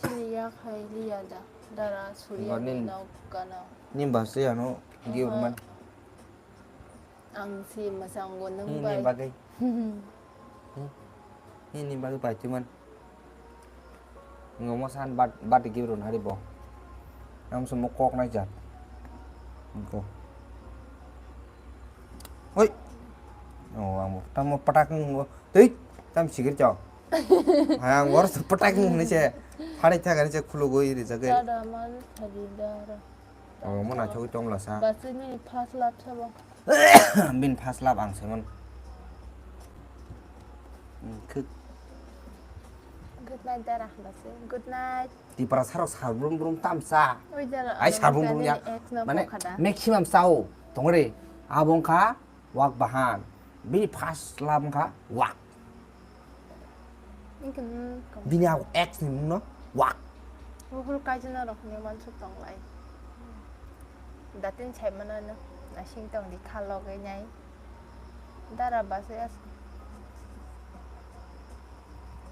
chini yak hai liya da dara surya ni nok gana. Ni basi ano giur man. Ang si masang go nang bai. Ni bagwi. Ni bagwi pai timan. Ngomo san bat bat giur nari bo. Nam sumo kok nai jat. Ko. Oi. Oh, amo tamo patak ngo. Tei, tam sikir chao. Hai, ang gor patak ni se. Phari thaga ni se khulugoi ri jagai. Dada man thagi dara. Oh, mo na chogwi tong la sa. Basini first love sabo. Bin first love ang seman. Khuk. Good night dara basi. Good night. Tipra sarok sarbrum brum tamsa. Oi dara. Ai sarbrum brum ya. Mane maximum sao. Tongre. Abong kha. Wak bahan. Bini first love wngkha wak. Bini abo ex ni mung no wak. Buphuru kaijana rok ni mansuk tonglai. Datin sai mano no nasing tong di kha loge nai. Dara basi as.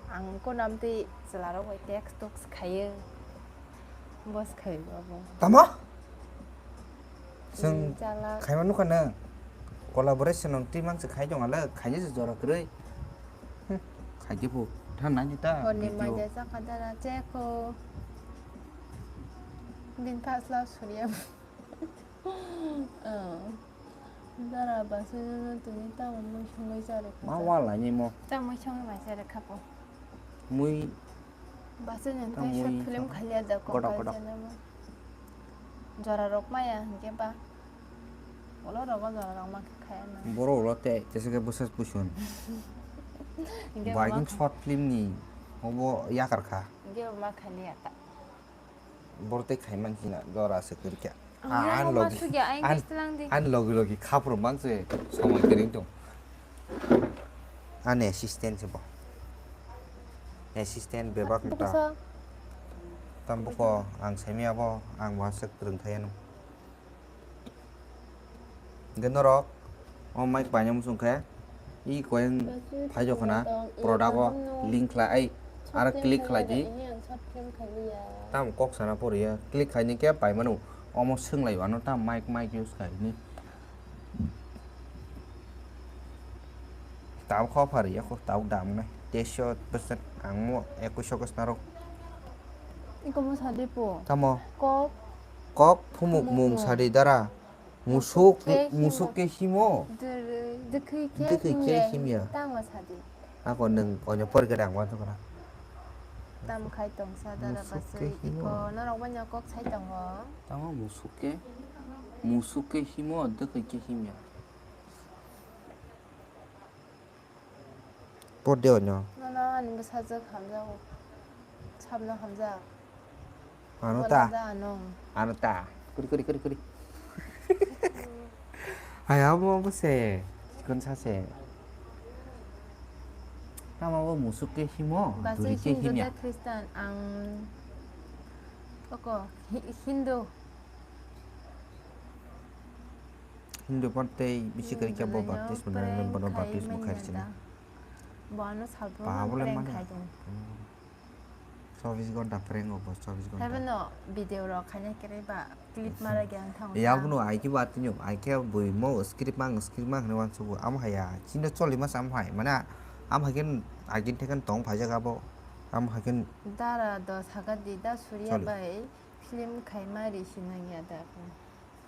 Ang ko nam tei chwla rok bai text toks khayo. Bos khai babo. Tamo? Chwng khaima nukha nang. Collaboration on twi mang se khai tong ala, khaini se jora kwrwi. Khai khe phu. Tha nai ta. Hor ni video. Mai de sa kadara che ko. Bin first love surya. Oh. Dara basu tini tamo mui songwi jare. Ma wala ni mo. Tamo songwi mai jare khapo. Mui. Basu ni tamo short film khaliya da ko. Kodak, kodak. Jora rok maya hingke ba. Ulo rogo jora rok ma khe khaya na. Boro ulo te, jese ke bwsas puson. Hingke ba ma kin kha- short film ni obo yakar kha. Hingke ba ma khaliya ta. Boro tei khaiman hina jora se kwrwikha. Ang logi, ang logi logi khapro manse somoi kwrwng tong. Ani assistant se bo. Assistant bebak ta. Tam buko ang saimya bo ang wasek kwrwng thayano. Hingke norok o mic paina muchung khe i koyang phai jokho na product o link khlai ai aro click khlai di. Tamo kok sana poriya click khaini khe pai mano omo swnglai o ano tamo mic mic use khaini. Tabuk kha pharwi ya kho tabuk dam nai teisho percent ang mo ekuisho khe snaro. Iko mo sadi po. Tamo. Kok. Kok phumuk mung sadi dara. Musuk musuk ke himo. Dwkhwi khe himya. Tamo sadi. Ako nwng onyo porikha dang wansukha na. Tam khai tongsa dara Musuk ke basui himo. Iko norok banya kok sai tongo. Tamo musuk ke, musuk ke himo, dwkhai ke himya. Por de onyo. Nono ani bwsajwk hamjago. Sabno hamjak. Ano ta. Ano. Ano ta. Kuri, kuri, kuri, kuri. Hai, abo, abo se. Chikon sa se. Tamo bo musuk ke himo, duri ke himya. Christian, ang, oko, Hi-, Hindu. Hindu pon tei bisi kari kya bo baptism na bono baptism khai sini. Bono salpo prank khai tong. Chobis ghonta prank obo, chobis ghonta. Haibo no video rok khaina kere ba clip mara gyan thang. Ya bono ai ki ba tinyo, ai ke bui mo script mang, script mang hne wan sugo. Am haya, chino choli mas am hai. Mana am hagen agin tekan tong phajak abo. Am hagen. Dara do saga di da Surya bai film khai mari sinang ya da.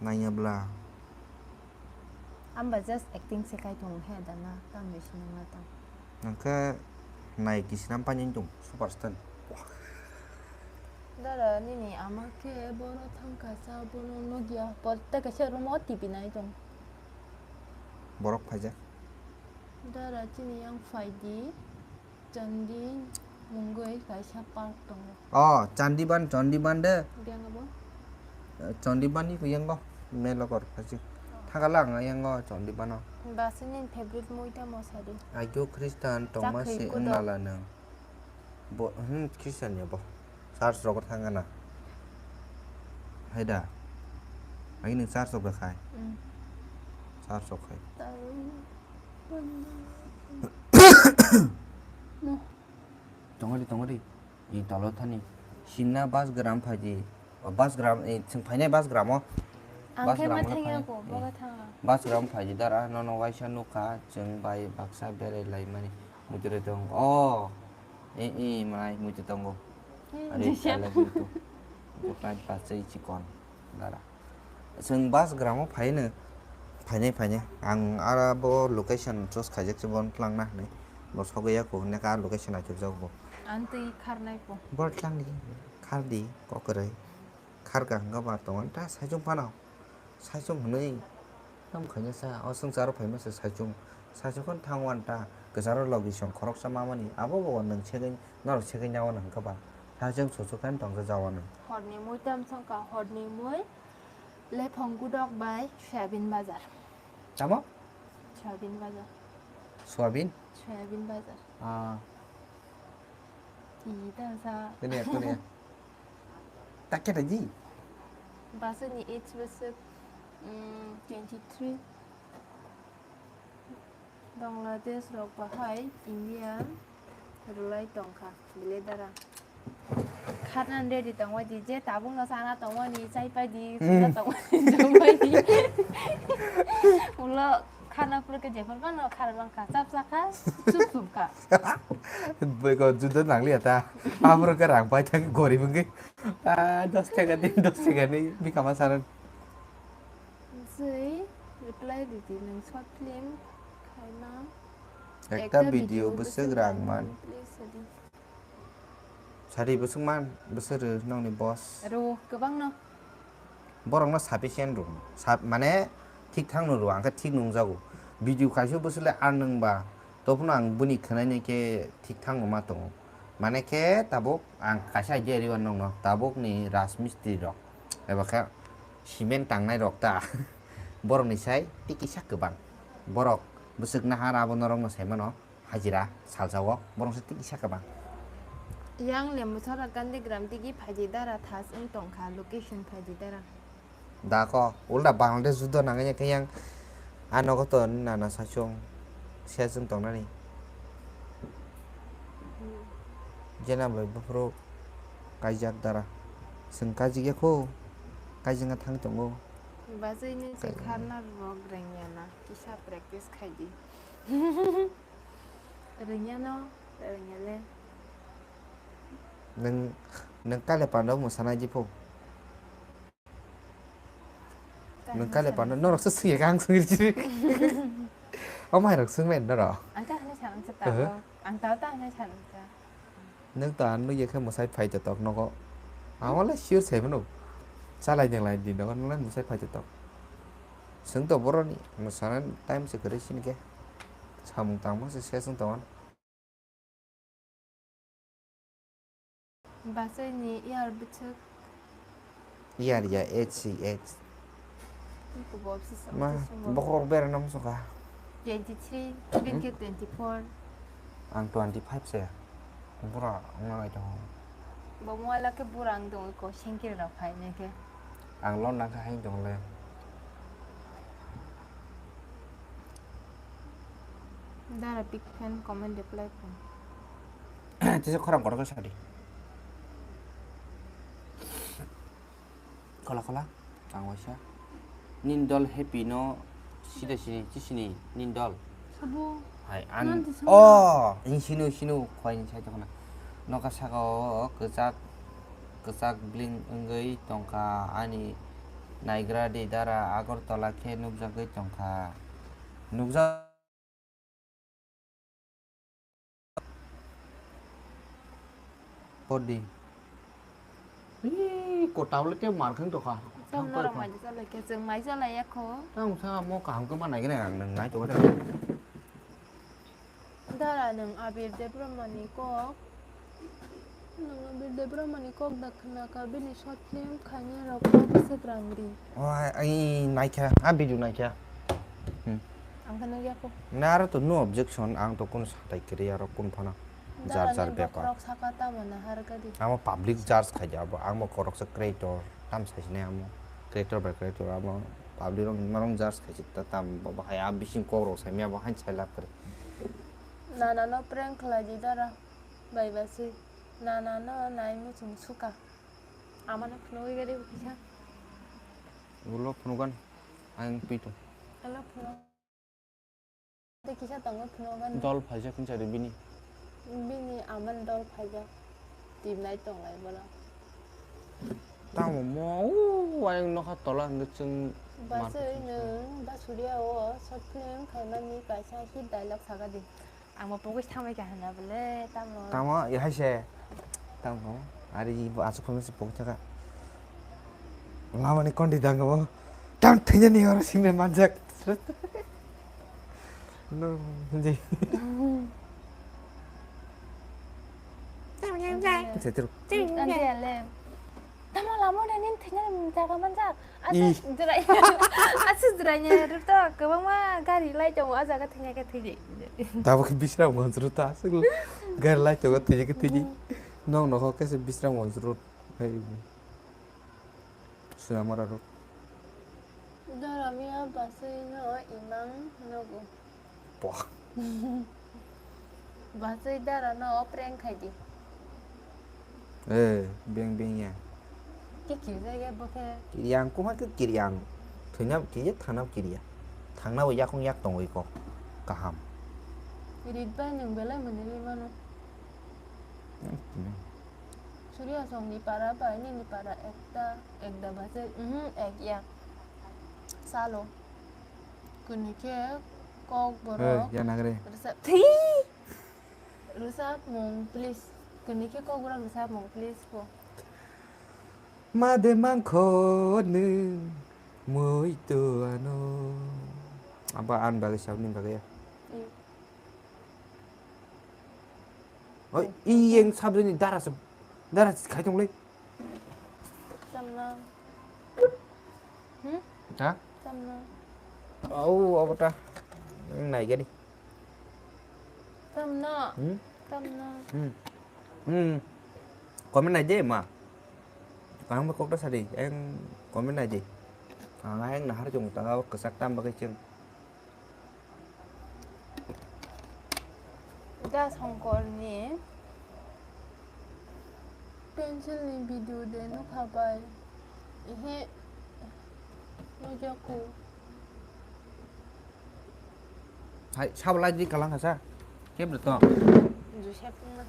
Naiya bla. Amba just acting se kai tong he da na, tam ni sinang na tong. Nangkhe nai kisinam pani tong, superstar. Dara nini ama khe boro thangkha sa bono nugya, pol ta kaisa room o T V nai tong. Borok phaijak. Dara chini yang phai di. Chandi mungwi kaisa park tongo. Oh, Chandiban, Chandiban de. Biyang abo? Eh, Chandiban ni kuyango, Melokor phajik. Oh. Thangala ang yango Chandiban o. Basi nini favorite mui tamo sadi? Aigyo Christian tongma se wng nala nang. Bo, hmm, Christian ya bo. Church rogo thangana. Hai da. Agi nung church rok khai. Mm. Church rok khai. Tongori, tongori. I tolo thani. Sinna bus gram phaidi. O bus gram, i chwng phainai bus gram o. Ang khe ma thangya ko, boga thanga. Bus gram phaidi dara, nono waisa nukha, chwng bai baksa berai laimani. Mujure tong. Oh. E, e, mai, muitu tongo. Hmm, are, jisa. I love you too. Bukai pasai chikon. Dara. Chwng bus gram o phaino. Phainai, phainai. Ang ara bo location choose khaijak se bon tlang na hinwi. Bo sogwi ya ko hinwi ka location achuk jak bo. Ang twi kharnai ko. Bor tlang di. Khar di, kokroi. Kharka hwnkha ba tongo ta saichung phano. Saichung hwnwi tamo khaina sa, o swngcharo phaima se saichung. Saichung khon thang wan ta, kwcharo logi song khoroksa mamani, abo bo nwng segwi, norok segwi nyawan hwnkha ba. Saichung chuchuk khe tongsa jawan. Horni mui tam songkha, horni mui lephong gudok bai soyabin bajar. Tamo? Soyabin bajar. Soyabin? Soyabin bajar. Ah. Ih, tangsa. Kuni ya, kuni ya. Tak kena ji. Basa ni age basa, mm, twenty three. Bangladesh rok bahai India rwlai tongkha, bile dara. Kharnan ready tongwai di, je tabuk no sana tongmani, chai pai di, suna tongmani, jumai di. Ulo khana pura ke jephar bano khar bangkha, chap chakha, chup chup kha. Bego judo nangliya ta. Amro ke rang pai thang gori mungki. Ah, dos taka din, dos taka ni, bikama saran. Jai reply ridi, nwng short film khaima. Ekta video bwswk rang man. Please, sadi. Sadi bwswk man, bwswk rw nokni boss. Rw, kwbangno. Borokno sufficient rw. Sab-, mane thik thangno rw, ang khe thik nungjago. Video kaisa bwswk le earn nwngba, tophano ang bini khwnaini khe thik thangno ma tongo. Mane khe tabuk ang kaisa idea riwan nokno, tabukni rajmistri rok, eba khe cement tangnai rok ta, borokni sai tei kisa kwbang. Borok bwswk nahar abo norokno sai mano. Hajira salsa o borok se twi kisa kwbang. Yang Lembusora Gandhigram tigi phaidi dara thas wng tongkha, location phaidi dara. Da ko ulta Bangladesh judo nangya khe yang a nogo to nana sachung siya chwng tongnani. Hmm. Jena bai buphuru kaijak dara. Chwng kajik ya kho, kaijak thang tongo. Bajai ni se kharna rok rengya na, kisa practice khai di. Rwngya no, rwngya le. Nwng, nwng kale panda mwsana di pho. Nwng kale panda, norok se swiya khe ang swngri chiri. O mai rok swngmani norok. Ang ta hwnwi sanamsa ta. Oho. Ang ta ta hwnwi sanamsa. Nwng to ang nukya khe mwsai phai totok nogo. Ang le sure sai mano. Chalai denglai di nogo, nwng le mwsai phai totok. Swng to boroni, mwsana time se kwrwi sini khe. Samung tangma se se swng tongo. Bachai ni yar bwswk. Yar ya, H C H. Iko bo bisi sa Ma, bisi sumo. Bokhorok berana muchungkha. Twenty three, even ke twenty four. Ang twenty five se. Bura wngna nai tongo. Bo mwala ke bura wng tongo iko sengkir rok hai ne ke. Ang lon nang kha hai tong le. Dara big fan comment reply kho. Tisa khorang kotor khe sadi. Kola kola, ang waisa. Nini dol happy no sida sini, chi sini, nini dol. Sabo. Hai, an, Nanti sama. Oh, ini sinu, sinu, khwai ni sai tokna. Noka saka o kwchak, kwchak bling wngwi tongkha ani naigra di dara Agartala khe nukjagwi tongkha. Nukjak Podi. Ih, ko tablet te mar khang tokha. Tam norok mai chalai khe chwng mai chalai ya kho. Tang sa mo kaham khe manai gene ang nang nai to. Dara nwng Abir Debbarmani kok. Nwng Abir Debbarmani kok da khna kha bini short film khainai rok kok se grangri. Oh, ai naikha, a video naikha. Hmm. Ang khe nukya kho. Na aro to no objection, ang to kunu satai kwrwi aro kunu phano. Jar jar bepar. Bokhorok saka tamo na har gadi. Amo public judge khai abo, ang bo koroksa creator, tam sai sinai amo. Creator by creator amo, public rok norok judge khai ta tam bo bahai a bising kok rok sai mia bo hain sai lab kwrwi. Nana no prank khlai di dara, bai ba si. Nana no nai muchung suka. Amano phunugwi gadi kisa. Ulo phunugan, ang pitu. Hello, phunuk. Tei kisa tongo phunukgani. Dol phaijak hinsa ri bini. Bini aman dol phaijak. Tibnai tonglai bola. Tamo mo, o, ayang nokha tola hwnkhe chwng Baswi market nwng Basuriya o short film khaimani kaisa hit dialogue saka di. Ang bo pogwi thangbai kha hwnna bwle, tamo. Tamo, hai se. Tamo, ari bo aswk phano se pogwi thaka. Lamani kondi dango. Tam thwinani oro singre manjak. No, hindi. Tamo, tamo, tamo. Tamo, tamo. Tamo lamo na nin thina jaga manjak. Ih. Aswk jwrai. Aswk jwrai nya rwto kwbangma gari lai tongo, a jaga thina khe thidi. Tamo khe bisra mo jwrwto aswk gari lai tongo thina khe thidi. Nong nokho khe se bisra mo jwrwt. Hey. Swnamara rok. Doramia basui no imang nogo. Poh. Basui dara no prank khai di. Eh, beng beng ya. Ke kirjak ya bo khe. Kiryang kuma ke kiryang. Thwina kirya thana kirya. Thangna bo yakung yak tongwi ko. Kaham. Rit bai nwng belai mwnwi ri mano. Hmm, hmm. Surya songni para bai nini para ekta, ekda baje, mhm, ek ya. Salo. Kuni khe kok borok. Eh, ya nagre. Rwchap, thwi! Rwchapmung, please. Kuni khe kok borok rwchapmung, please, po. Made mangkho nwng mui tu ano. Aba an bagwi sabni bagwi ya. Iyo. Oi, iyeng sabjani dara se, dara se khai tong le. Tamna. Hmm? Ha? Tamna. Au, abo ta. Nai gani. Tamna. Hmm? Tamna. Hmm. Hmm. Comment nai de ma. Kaham kokta sadi, eng comment nai de. Ang eng nahar jong ta, kesak tam bagai cheng. Da Songkorni pencil ni video de nukha bai. Ehe, nukya ku. Hai, sabo light di kalang kasa. Kebro to? Joseph na.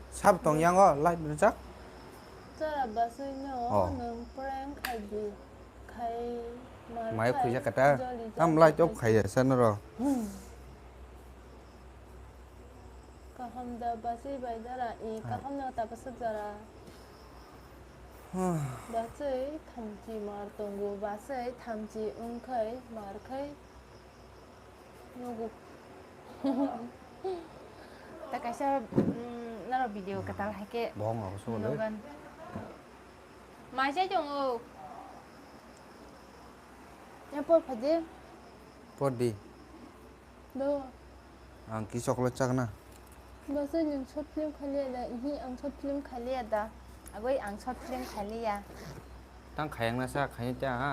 Sab tong yango light rijak. Chara basui no, oh, nwng prank khai di. Khai mar. Mai khai khuijak kata. Joli joli. Tam lai chok khai ya san ro. Hmm. Kaham. Hamda bachwi bai dara, i kaham no ta bwswk jara. Bachwi thamchi mar tongo, bachwi thamchi wngkhai mar khai nugo. Ta kaisa, mm, naro video kwtal hai khe Bo wng abo sabo le. Nogan. Mai chai tongo. Ya por phaidi. Por di. Do. Ang ki chocolate chakna. Bachwi nwng short film khaliya da? Ihi, ang short film khaliya da. Agoi, ang short film khaliya. Tang khayang na sa khayang cha ha.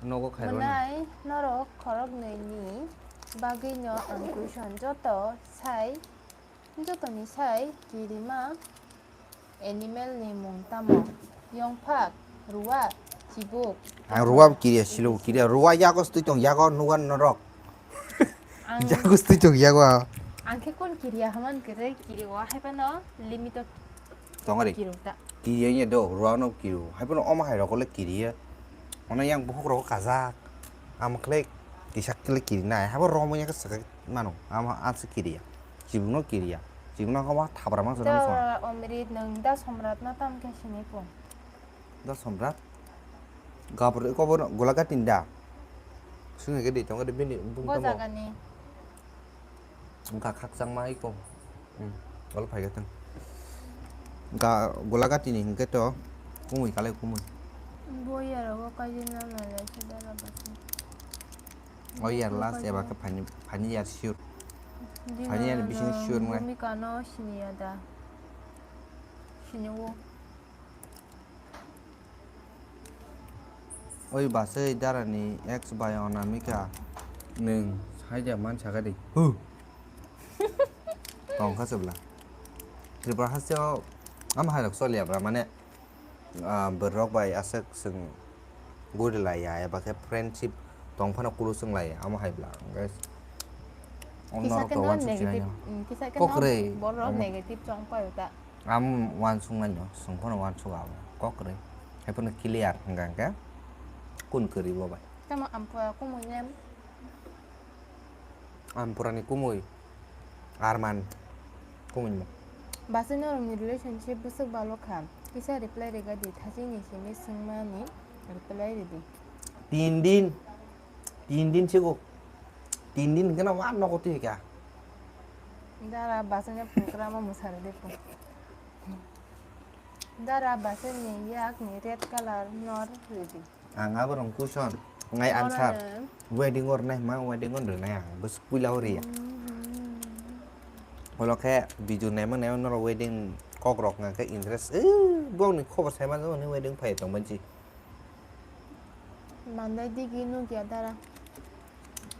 Nogo khairwani. Mwnai norok khoroknwi ni bagwi no ang question joto sai, jotoni sai kirima. Animal ni mung tamo? Yongphak, ruwa, chibuk. Ang ruwa bo kiriya, silo bo kiriya. Ruwa yago stwi tong, yago nugan norok. Ang, yago stwi tong, yago. Ang khe kon kiriya haman kere kiriwa, hai phano limit o tong ari. Kiriw ta. Kiriya ye do, ruwa no kiriw. Hai phano omo hai rok le kiriya. Ono yang buhuk rok kajak. Am khlek kisa khlek kiri nai. Habo romo yak sakai mano. Am ansi kiriya. Chibukno kiriya. Chibukno koma thabra mang swnam song. Da Omrit nwng da Somrat no tam khe sini po. Da Somrat? Gabur ko bo Golaghat ni da. Sung ke di tong de bini bung. Bo tamo. Jaga ni. Wngkha khakchangma iko. Hmm. Ol phai gatang. Ga Golaghat ni hingke to kumui kalai kumui. Bo ya ro ko kaji na na le si da la ba si. O yar last eba khe phani, phani yar sure. Phani yar bising sure ngai. Bhumika no siniya da. Siniwo. Oi basai dara ni ex bai Anamika nwng saida man saka di. Hu. Tong kha chwbla. Tripura hasteo am hai rok choliya bra mane. Ah, borok bai aswk chwng guri laiya, eba khe friendship tong phano kulu chwng laiya, amo hai bla, hwnkhe kisa norok khe to no uansuk negative, sinai no. Mm, kisa khe no. Kokrwi, borok amo negative chong paio ta. Amo uansuk nai no, chwng phano uansuk abo, kokrwi. Hai phano clear hwnkha hwnkhe, kun kwrwi bo bai. Tamo ampua kumui nem. Ampurani kumui, Arman kumui mo. Bachwi norokni relationship bwswk balo kha? Kisa reply rega di, thachini simi swngmani reply ridi. Tin din, tin din sigo, tin din hwnkhe no ma nogo twi kha. Dara bachwino program o mwsari de po. Dara bachwini yakni red color nor ridi. Ang aborok question, ngai answer. Wedding or nai ma, wedding or nai ang, bwswk puila o riya. Olo khe video naima naima norok wedding kok rok hwnka khe interest, eh, bongni khobor sai manjak, wedding phai tong mansi. Mandai digi nukya dara.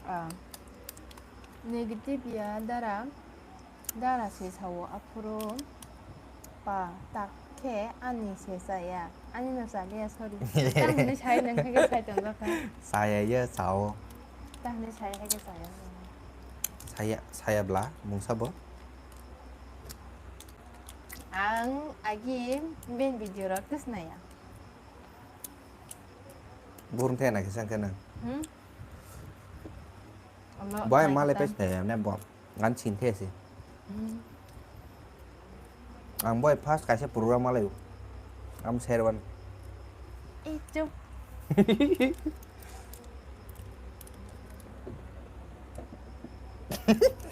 Ah. Negative ya dara. Dara se sao aphuru pa tak khe ani se chaya. Ani no chaliya, sorry. Tamni sai nang khe sai tong jakha. Saya ya sao. Tamni sai khe saya. Saya, saya bla mungsa bo. Ang agi ben video rok tus naya. Burung thena kisa kena. Hmm? Bai malai pes ne ne bo. Ngan chin the si. Hmm. Ang boy first kaisa program malai. Am serwan. Eh, chup.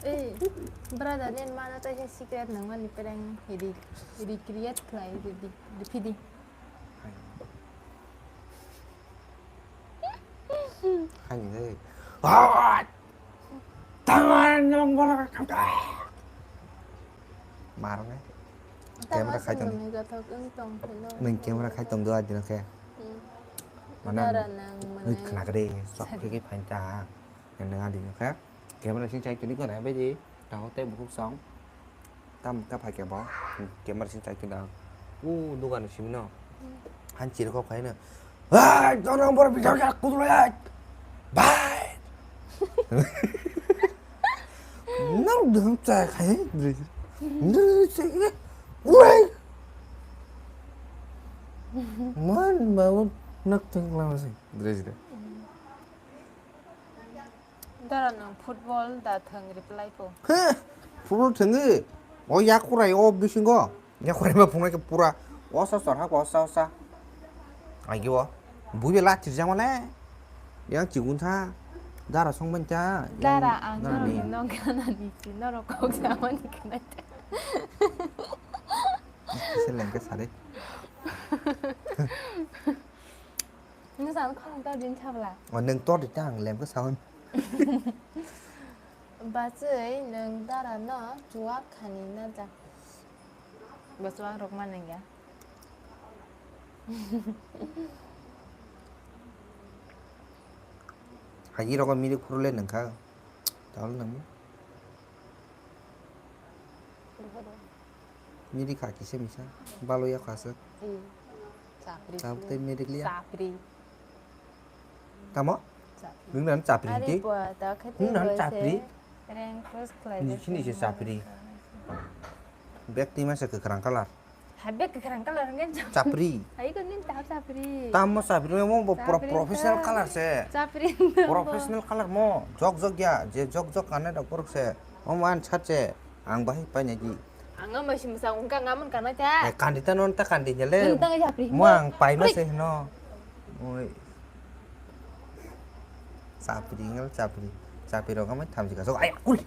Eh, brother, nen mana ta secret nang mani perang hidi, hidi create khlai hidi, hidi. Hani de. Tangan yang bola. Mar ne. Camera khai tong. Nung camera khai tong do adino khe. Hmm. Mana? Nui khna kre sok khe khe phain ta. Nang adino khe. Camera sing chai tuni ko na beji. Tao te bukuk song. Tam ka phai khe bo camera sing chai khe da. U dugan simi no. Han chiri kok khai no. Hai, dono bor bijak jak kudu lai. Bai. Nang dum chai khai. Nang chai. Wai. Man ma nak teng lama sih. Dres de. Dara nwng football da thwng reply po. He, football thwngwi? O yakurai o bisingo. Yakurai ma phunai ke pura. Osa sor ha osa osa. Aigio. Buibe la tirjamale. Yang chigun tha. Dara song ban cha. Dara ang norok ni. Norok no gana ni si norok kok sa mani kana cha. Seleng ke sare. Nwng sa khorang tor din chabla. O nwng tor di ta ang lem ke saun. Bachwi nwng dara no chuwak khani na ja. Bo chuwak rok ma nang ya. Haji rogo mirik phuru le nang kha. Tal nang. Miri kha kisa misa, balo ya kha se. Hmm. Chapri. Chap tei mirik liya. Chapri. Tamo? Chapri. Nung nan chapri Ari ti? Bua ta khati Nung nan boise chapri? Rank cross khlai Ni sini se chapri. Bek ti masa kwkrang kalar. Ha bek kwkrang kalar ngen chap- Chapri. Hai ko nin ta chapri. Tamo chapri mo bo pro-, Chapri professional ta. Kalar se. Chapri ta. Professional kalar mo. Jok jok ya, je jok jok kanai rok borok se. Omo an chat se. Ang bahai paina di. Ang ang bai simsa ungka ngamun kana cha. Eh, kandi ta non ta kandi nyele. Nung tang japri. Mo ang paima Oi. Se no. Oi. Chapri ngal chapri. Chapri rok amai thamsi ka. So ay kul.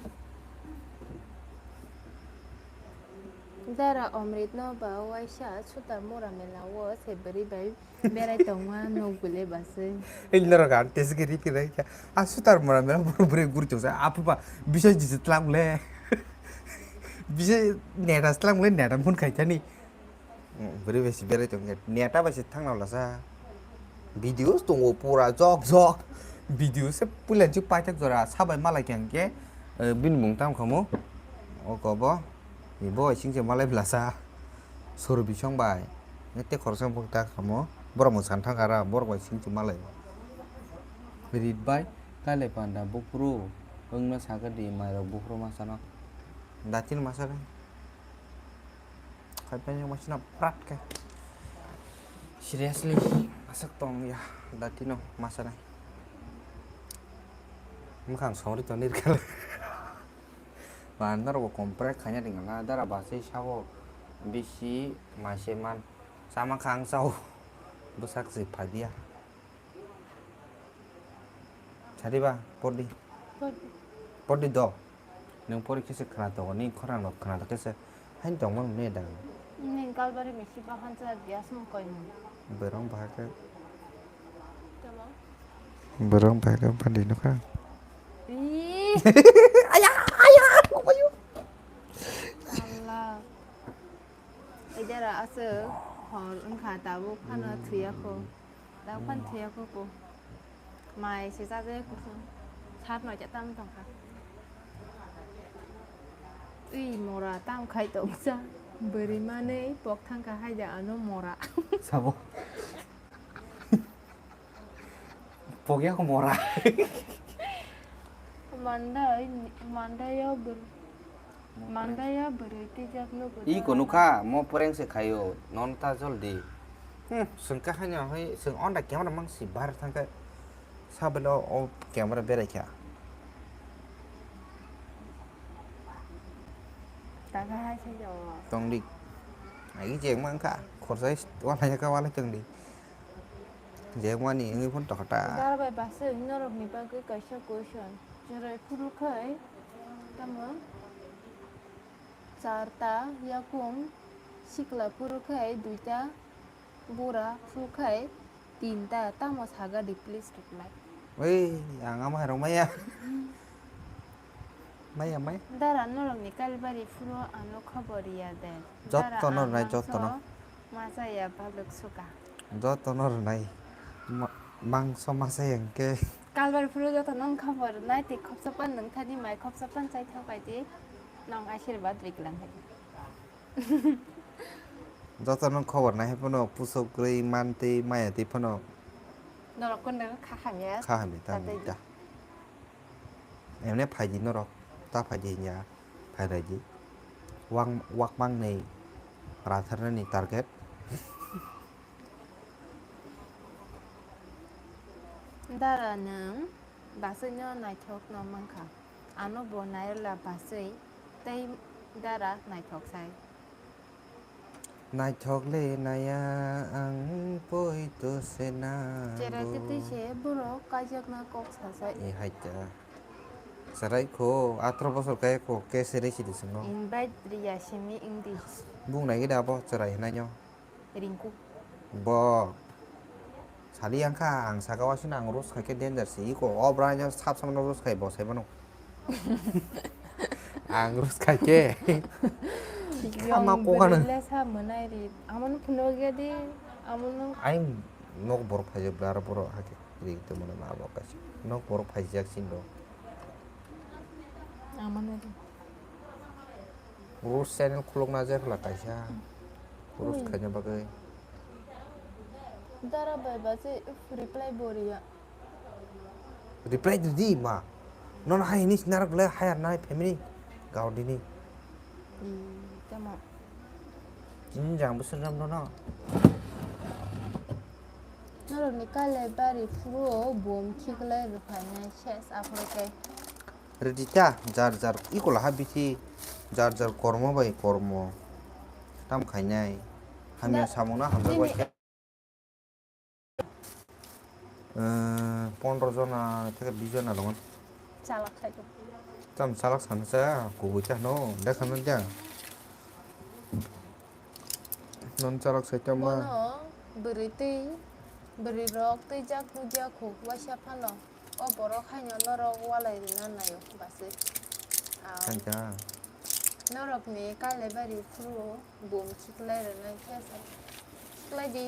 Dara Omrit no ba waisa sutar mura mela o se beri bai. Berai tongma nok bwle baswi. Ei norok ang test giri kirai kha. A sutar mora mera boro bwrwi guri tongsa. Apu ba bisa jisi tlang le. Bisa neta tlang le neta phone khai thani. Bwrwi bai si berai tong khe. Neta bai si thang nang lasa. Videos tongo pura jok jok. Videos se puila ji paithak jora sabai malai khe ang khe, eh, bini mung tam khamu. O kobo. Ni bo sing se malai blasa. Sor bisong bai. Nete khoroksa bwkha ta kamo. Borok mwsang thang kara, borok bai sing se malai. Rit bai, kailai panda buphuru. Wngno sakha di mairok buphuru masano. Datin masare. Khai pai yang masina prat khe. Seriously, aswk tong ya. Datino masare. Mwkhang songri tong nir khe. Ba norok bo comprehend khaina ringya na, dara bachwi sao bisi maise man, chama kha ang chao, bwsak se phadiya. Sadiba, pordi. Pordi. Pordi do. Nwng pori khe se khwna tongo, nini khorang rok khwna khe se haino tongma nung ne da. Nini kalbari misi bahan cha bias mung koi nung. Borok bahai khe. Tamo? Borok bahai khe bandi nukha. Ih. Aya, aya, kumayo. Allah. Idara aswk hor wngkha tabuk phano thwiya kho. Tabuk phano thwiya kho ko. Mai se chajak kho. Sat noita tam tongkha. Ui mora tam khai tongsa. Bwrwi manwi pok thangkha haida ano mora. Sabo. Pokya ko mora. Mandai, mandai yo bwrwi. Mandai yo bwrwi twijak lugo. I ko nukha, mo prank se khaio, non ta joldi. Hmm, swngkha haino hai, swng onda camera mang si bar thangkha. Sabelo o camera berai kha. Taka hai se jo. Tongdi. Ai jeng mang kha, khorsa wala ya ka wala tongdi. Jemani wngwi phano tokha ta. Dara bai bwswk norokni bagwi kaisa question. Chwrai phuru khai tamo? Charta, yakung, sikla phuru khai duita, bura phuru khai tinta. Tamo saga di, please reply. Oi, ang ama hai rwmaya. Maya, maya. Dara norokni kalbari phuru ano khobor ya de. Jotto Dara no ang rwnai, jotto no. Mangso masa ya baluk suka. Jotto no rwnai. Ma-, mangso masa ya hwnkhe. Kalbari phuru jotto no khobor rwnai, tei khopsa pan nwng thani mai khopsa pan chai thok bai di. Nong ashirbad riklang hai. Jotto no khobor nai hai phano pusok kwrwi man tei maya tei phano. Norok kono kha hamya. Kha hamya ta Tatai ta. Emne phaidi norok, ta phaidi hinya, phairaidi. Wang, wak mangnwi ratharnani target. Dara nwng bwswino naithokno mankha. Ano bo nairwla bwswi tei Dara naithok sai. Naithok le naya ang poito se na. Cherai twi twi se borok kaijakna kok sasai. E hai ta. Cherai kho atro bosor kaya kho ke sere sidi swngo. Invite riya simi English. Bung nai gida abo cherai hinai no. Rinku. Bo. Sali yang kha ang saka wasina ang roast khai khe danger si iko o bra no sap sam no roast khai bo sai bono. Ang roast khai khe. Khama kokano. Bwrwi le sa mwnai ri. Amon phunuk ya di. Amon no. Ai nok borok phai bla ro borok hake ri to mano ma bo kaisa. Nok borok phai jak sin do. Amon no ri. Roast channel khulukna je khwla kaisa. Roast khaina bagwi. Dara bai ba se reply bo riya. Reply di di ma. Nono hai ni sinarak le hire nai family. Gaudi ni. Ih, tamo. Jin jang bo swnam nono. Norok ni kale bari phuru o bom khiklai rwphainai ses aphuru khe. Rwdi ta, jar jar iko laha bithi, jar jar kormo bai kormo tam khainai. Hamya samungno hamjak bai khe. Pondro jona theke bi jona tongo. Chalak khai to. Tam chalak sana cha, kubui cha no, dekha no ja. Non chalak sai tamo. Bono bwrwi twi, bwrwi rok twi jak puja khuk waisa phano. O borok haino norok walai rwna naio basi. Ang. Khaika. Norokni kailai bari phuru bum khiklai rwnai khe sa. Khiklai di.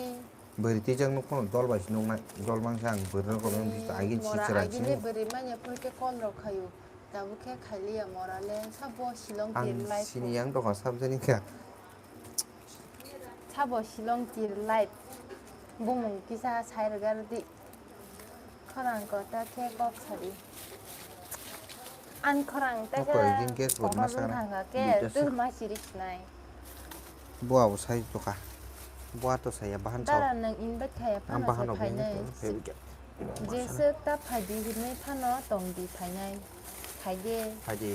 Bwrwi twijak nuk phano dol bai se nuknai. Dol mangsa ang bwrwi rok agin mora si chwrai agini sini. Bwrwi manya phuru khe call rok khaio. Tabuk khe khailiya mora le sabo Shillong tir life. Ang sini yang dokha sabjani kha. Sabo Shillong tir life. Bumung kisa sai rwgar di. Khorang kota khe kok sadi. An khorang ta khe kokor bwthang kha khe tuma siri sinai. Bua bo sai to kha. Bua to saya bahan sao. Dara nang invite khaya phano se phainai. Jeswk ta phaidi hinwi phano tongdi phainai. Phaidi. Phaidi.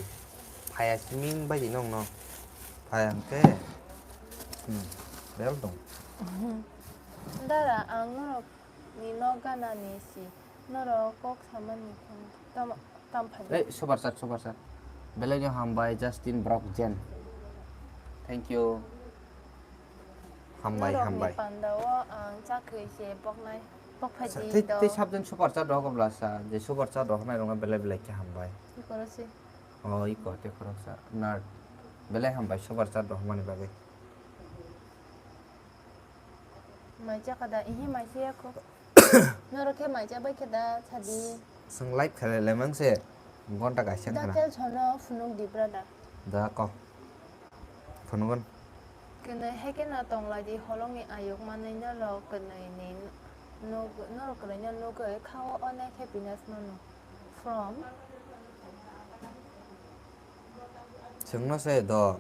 Phaya siming baidi nongno. Phaya hwnkhe. Hmm. Bel dong. Dara ang norok ni nok gana ni si. Norok kok samani khon. Tam, tam phaidi. Eh, super chat, super chat. Belai no hambai Justin Brock Jen. Thank you. Hambai, hambai. Norokni pandao ang chakri se poknai, pokphai di do. Tei sabjani super chat rok bwla sa, je super chat rok nai rok belai belai khe hambai. Iko rw si. O, iko, tei khoroksa. Nerd. Belai hambai super chat rok mani bagwi. Mai chakada, ihi mai se yakho. Norok khe mai chabai khe da sadi. Swng live khlai le mang se gonta kaisa khna. Da kel sono phunuk di brother. Da kok. Phunugun. Kwnwi hai khe no tong lai di holong ni ayuk manwi norok kwnwi ni nuk norok kwnwi no nugwi khao onek happiness mano. From. Chwngno se do,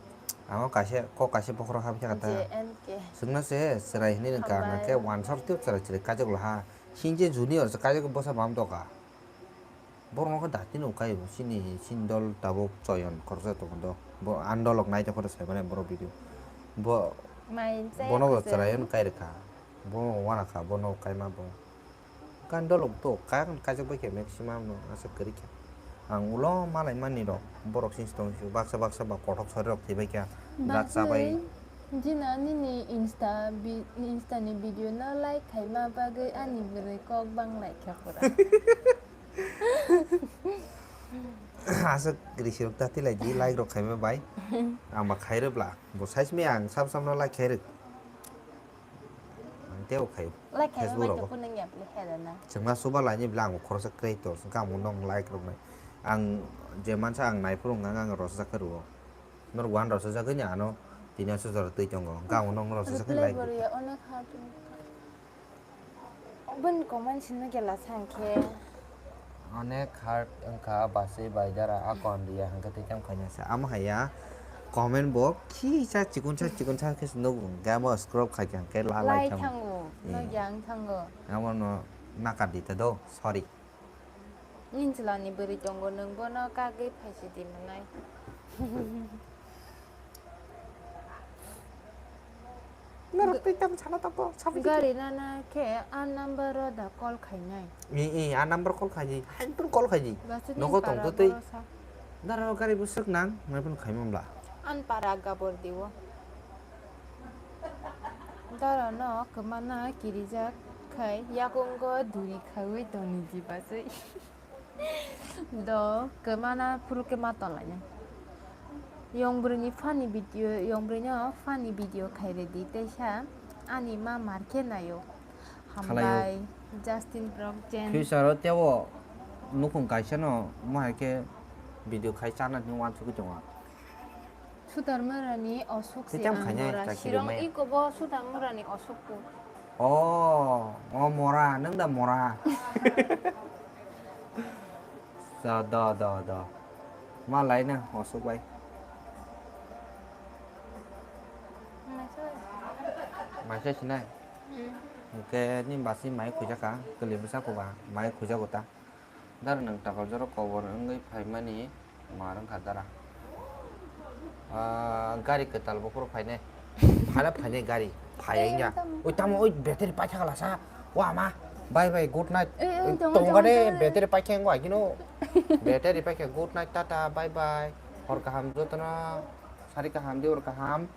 amo kaisa kok kaisa bokhorok habwi thangkha ta. J N K. Chwngno se chwrai hinwi nang kha, hambai. Nang khe wansok tei chwrai chwrai kaijaklo ha. Singje junior se kaijak bwsa bam doka. Borok no khe dati no kai bo, chini, chini dol tabuk choyon khoroksa tongo do. Bo andolok nai tongkha do sai mani borok video. Bo, mai chaya bono bo khoroksa. Chwrai hinwi kai rwkha. Bo wana kha, bono kaima bo. Kan dolok to kang kaijak bai khe maximum no aswk kwrwi kha. Ang ulo malai mani rok borok sing tong baksa baksa ba kothok sari rok thwi bai kha. Rak cha bai. Baksa jina nini insta bi-, insta ni video no like khaima bagwi ani bwrwi kok bang lai kha pura. Aswk risi rok ta tilai di like rok khaima bai. Ang ba khai rw bla bo size me ang sab sab no like khai rw. Ang tei o khai. Like khai Facebook bai rogo. Tuku nang yapli hai da na. Chwngma suba laini bla ang khoroksa creator, hwnkhe ang nong like rok nai. Ang je mansa ang naiphuru wngkha ang rosajak khe rwo. Nor one rosajak ni ano tini aso jora twi tongo. Hwnkhe ang nong rosajak khe reply like bo rwkha. Riya onek hard wngkha. Oboni comment sinna gela sangkhe. Onek hard wngkha bachwi bai dara a kon riya hwnkhe tei tamo khaina se. Amo haiya comment bo khisa chikon sa chikon sa khe se nugo hwnkhe amo scroll khaikha hwnkhe la lai thango. Eh. Nokya wng thango. Amo no nakar di ta do, sorry. Nini chwla ni bwrwi tongo nwng bono kagwi phaisi di mwnai. Norok tei tam sana tongo, sabai. Gari nana khe a number o da call khainai. I, i, a number call khaidi. Hain pun call khaidi. Basi ni nogo para tongtwtwi. Boro sa. Dara gari bwswk nang, mai pun khaimamla. An para gabor diwo. Dara no kwmana kirijak khai yakungo duri khawi toni jibaswi. Do kwmana phuru khe ma tolainai. Yong bwrwini funny video, yong bwrwino funny video khai rwdi teisa ani ma mar khe naio. Khalaio. Hambai, Justin Vlog Jen. Future o tebo nukhung kaisa no mo hai khe video khai chana hinwi uansugwi tongo. Sudar Murani osuk se. Tei tamo ang khainai mora chakiri sirong maya. Iko bo Sudar Murani osuk po. Oh, oh, mora, nang da mora. Sa, da, da, da. Ma lai na, osuk bai. Naisai. Maisa sinai. Hmm. Hingke ni basi mai khuijaka, kwlwi bwsa khuba, mai khuijago ta. Dar nwng takal jora kobor wngwi phaimani mar wngkha dara. Ah, gari kwtal buphuru phainai. Phala phainai gari, phaiya wngya. Oi, tamo, oi, battery paikha lasa. Wa ma, bye bye, good night. Eh, eh, oi, tongo, tongo tongo, de, tongo. Battery paikha wngwa gino. Battery paikha, good night, tata, bye bye. Hor kaham jotono, sari kaham, di hor kaham.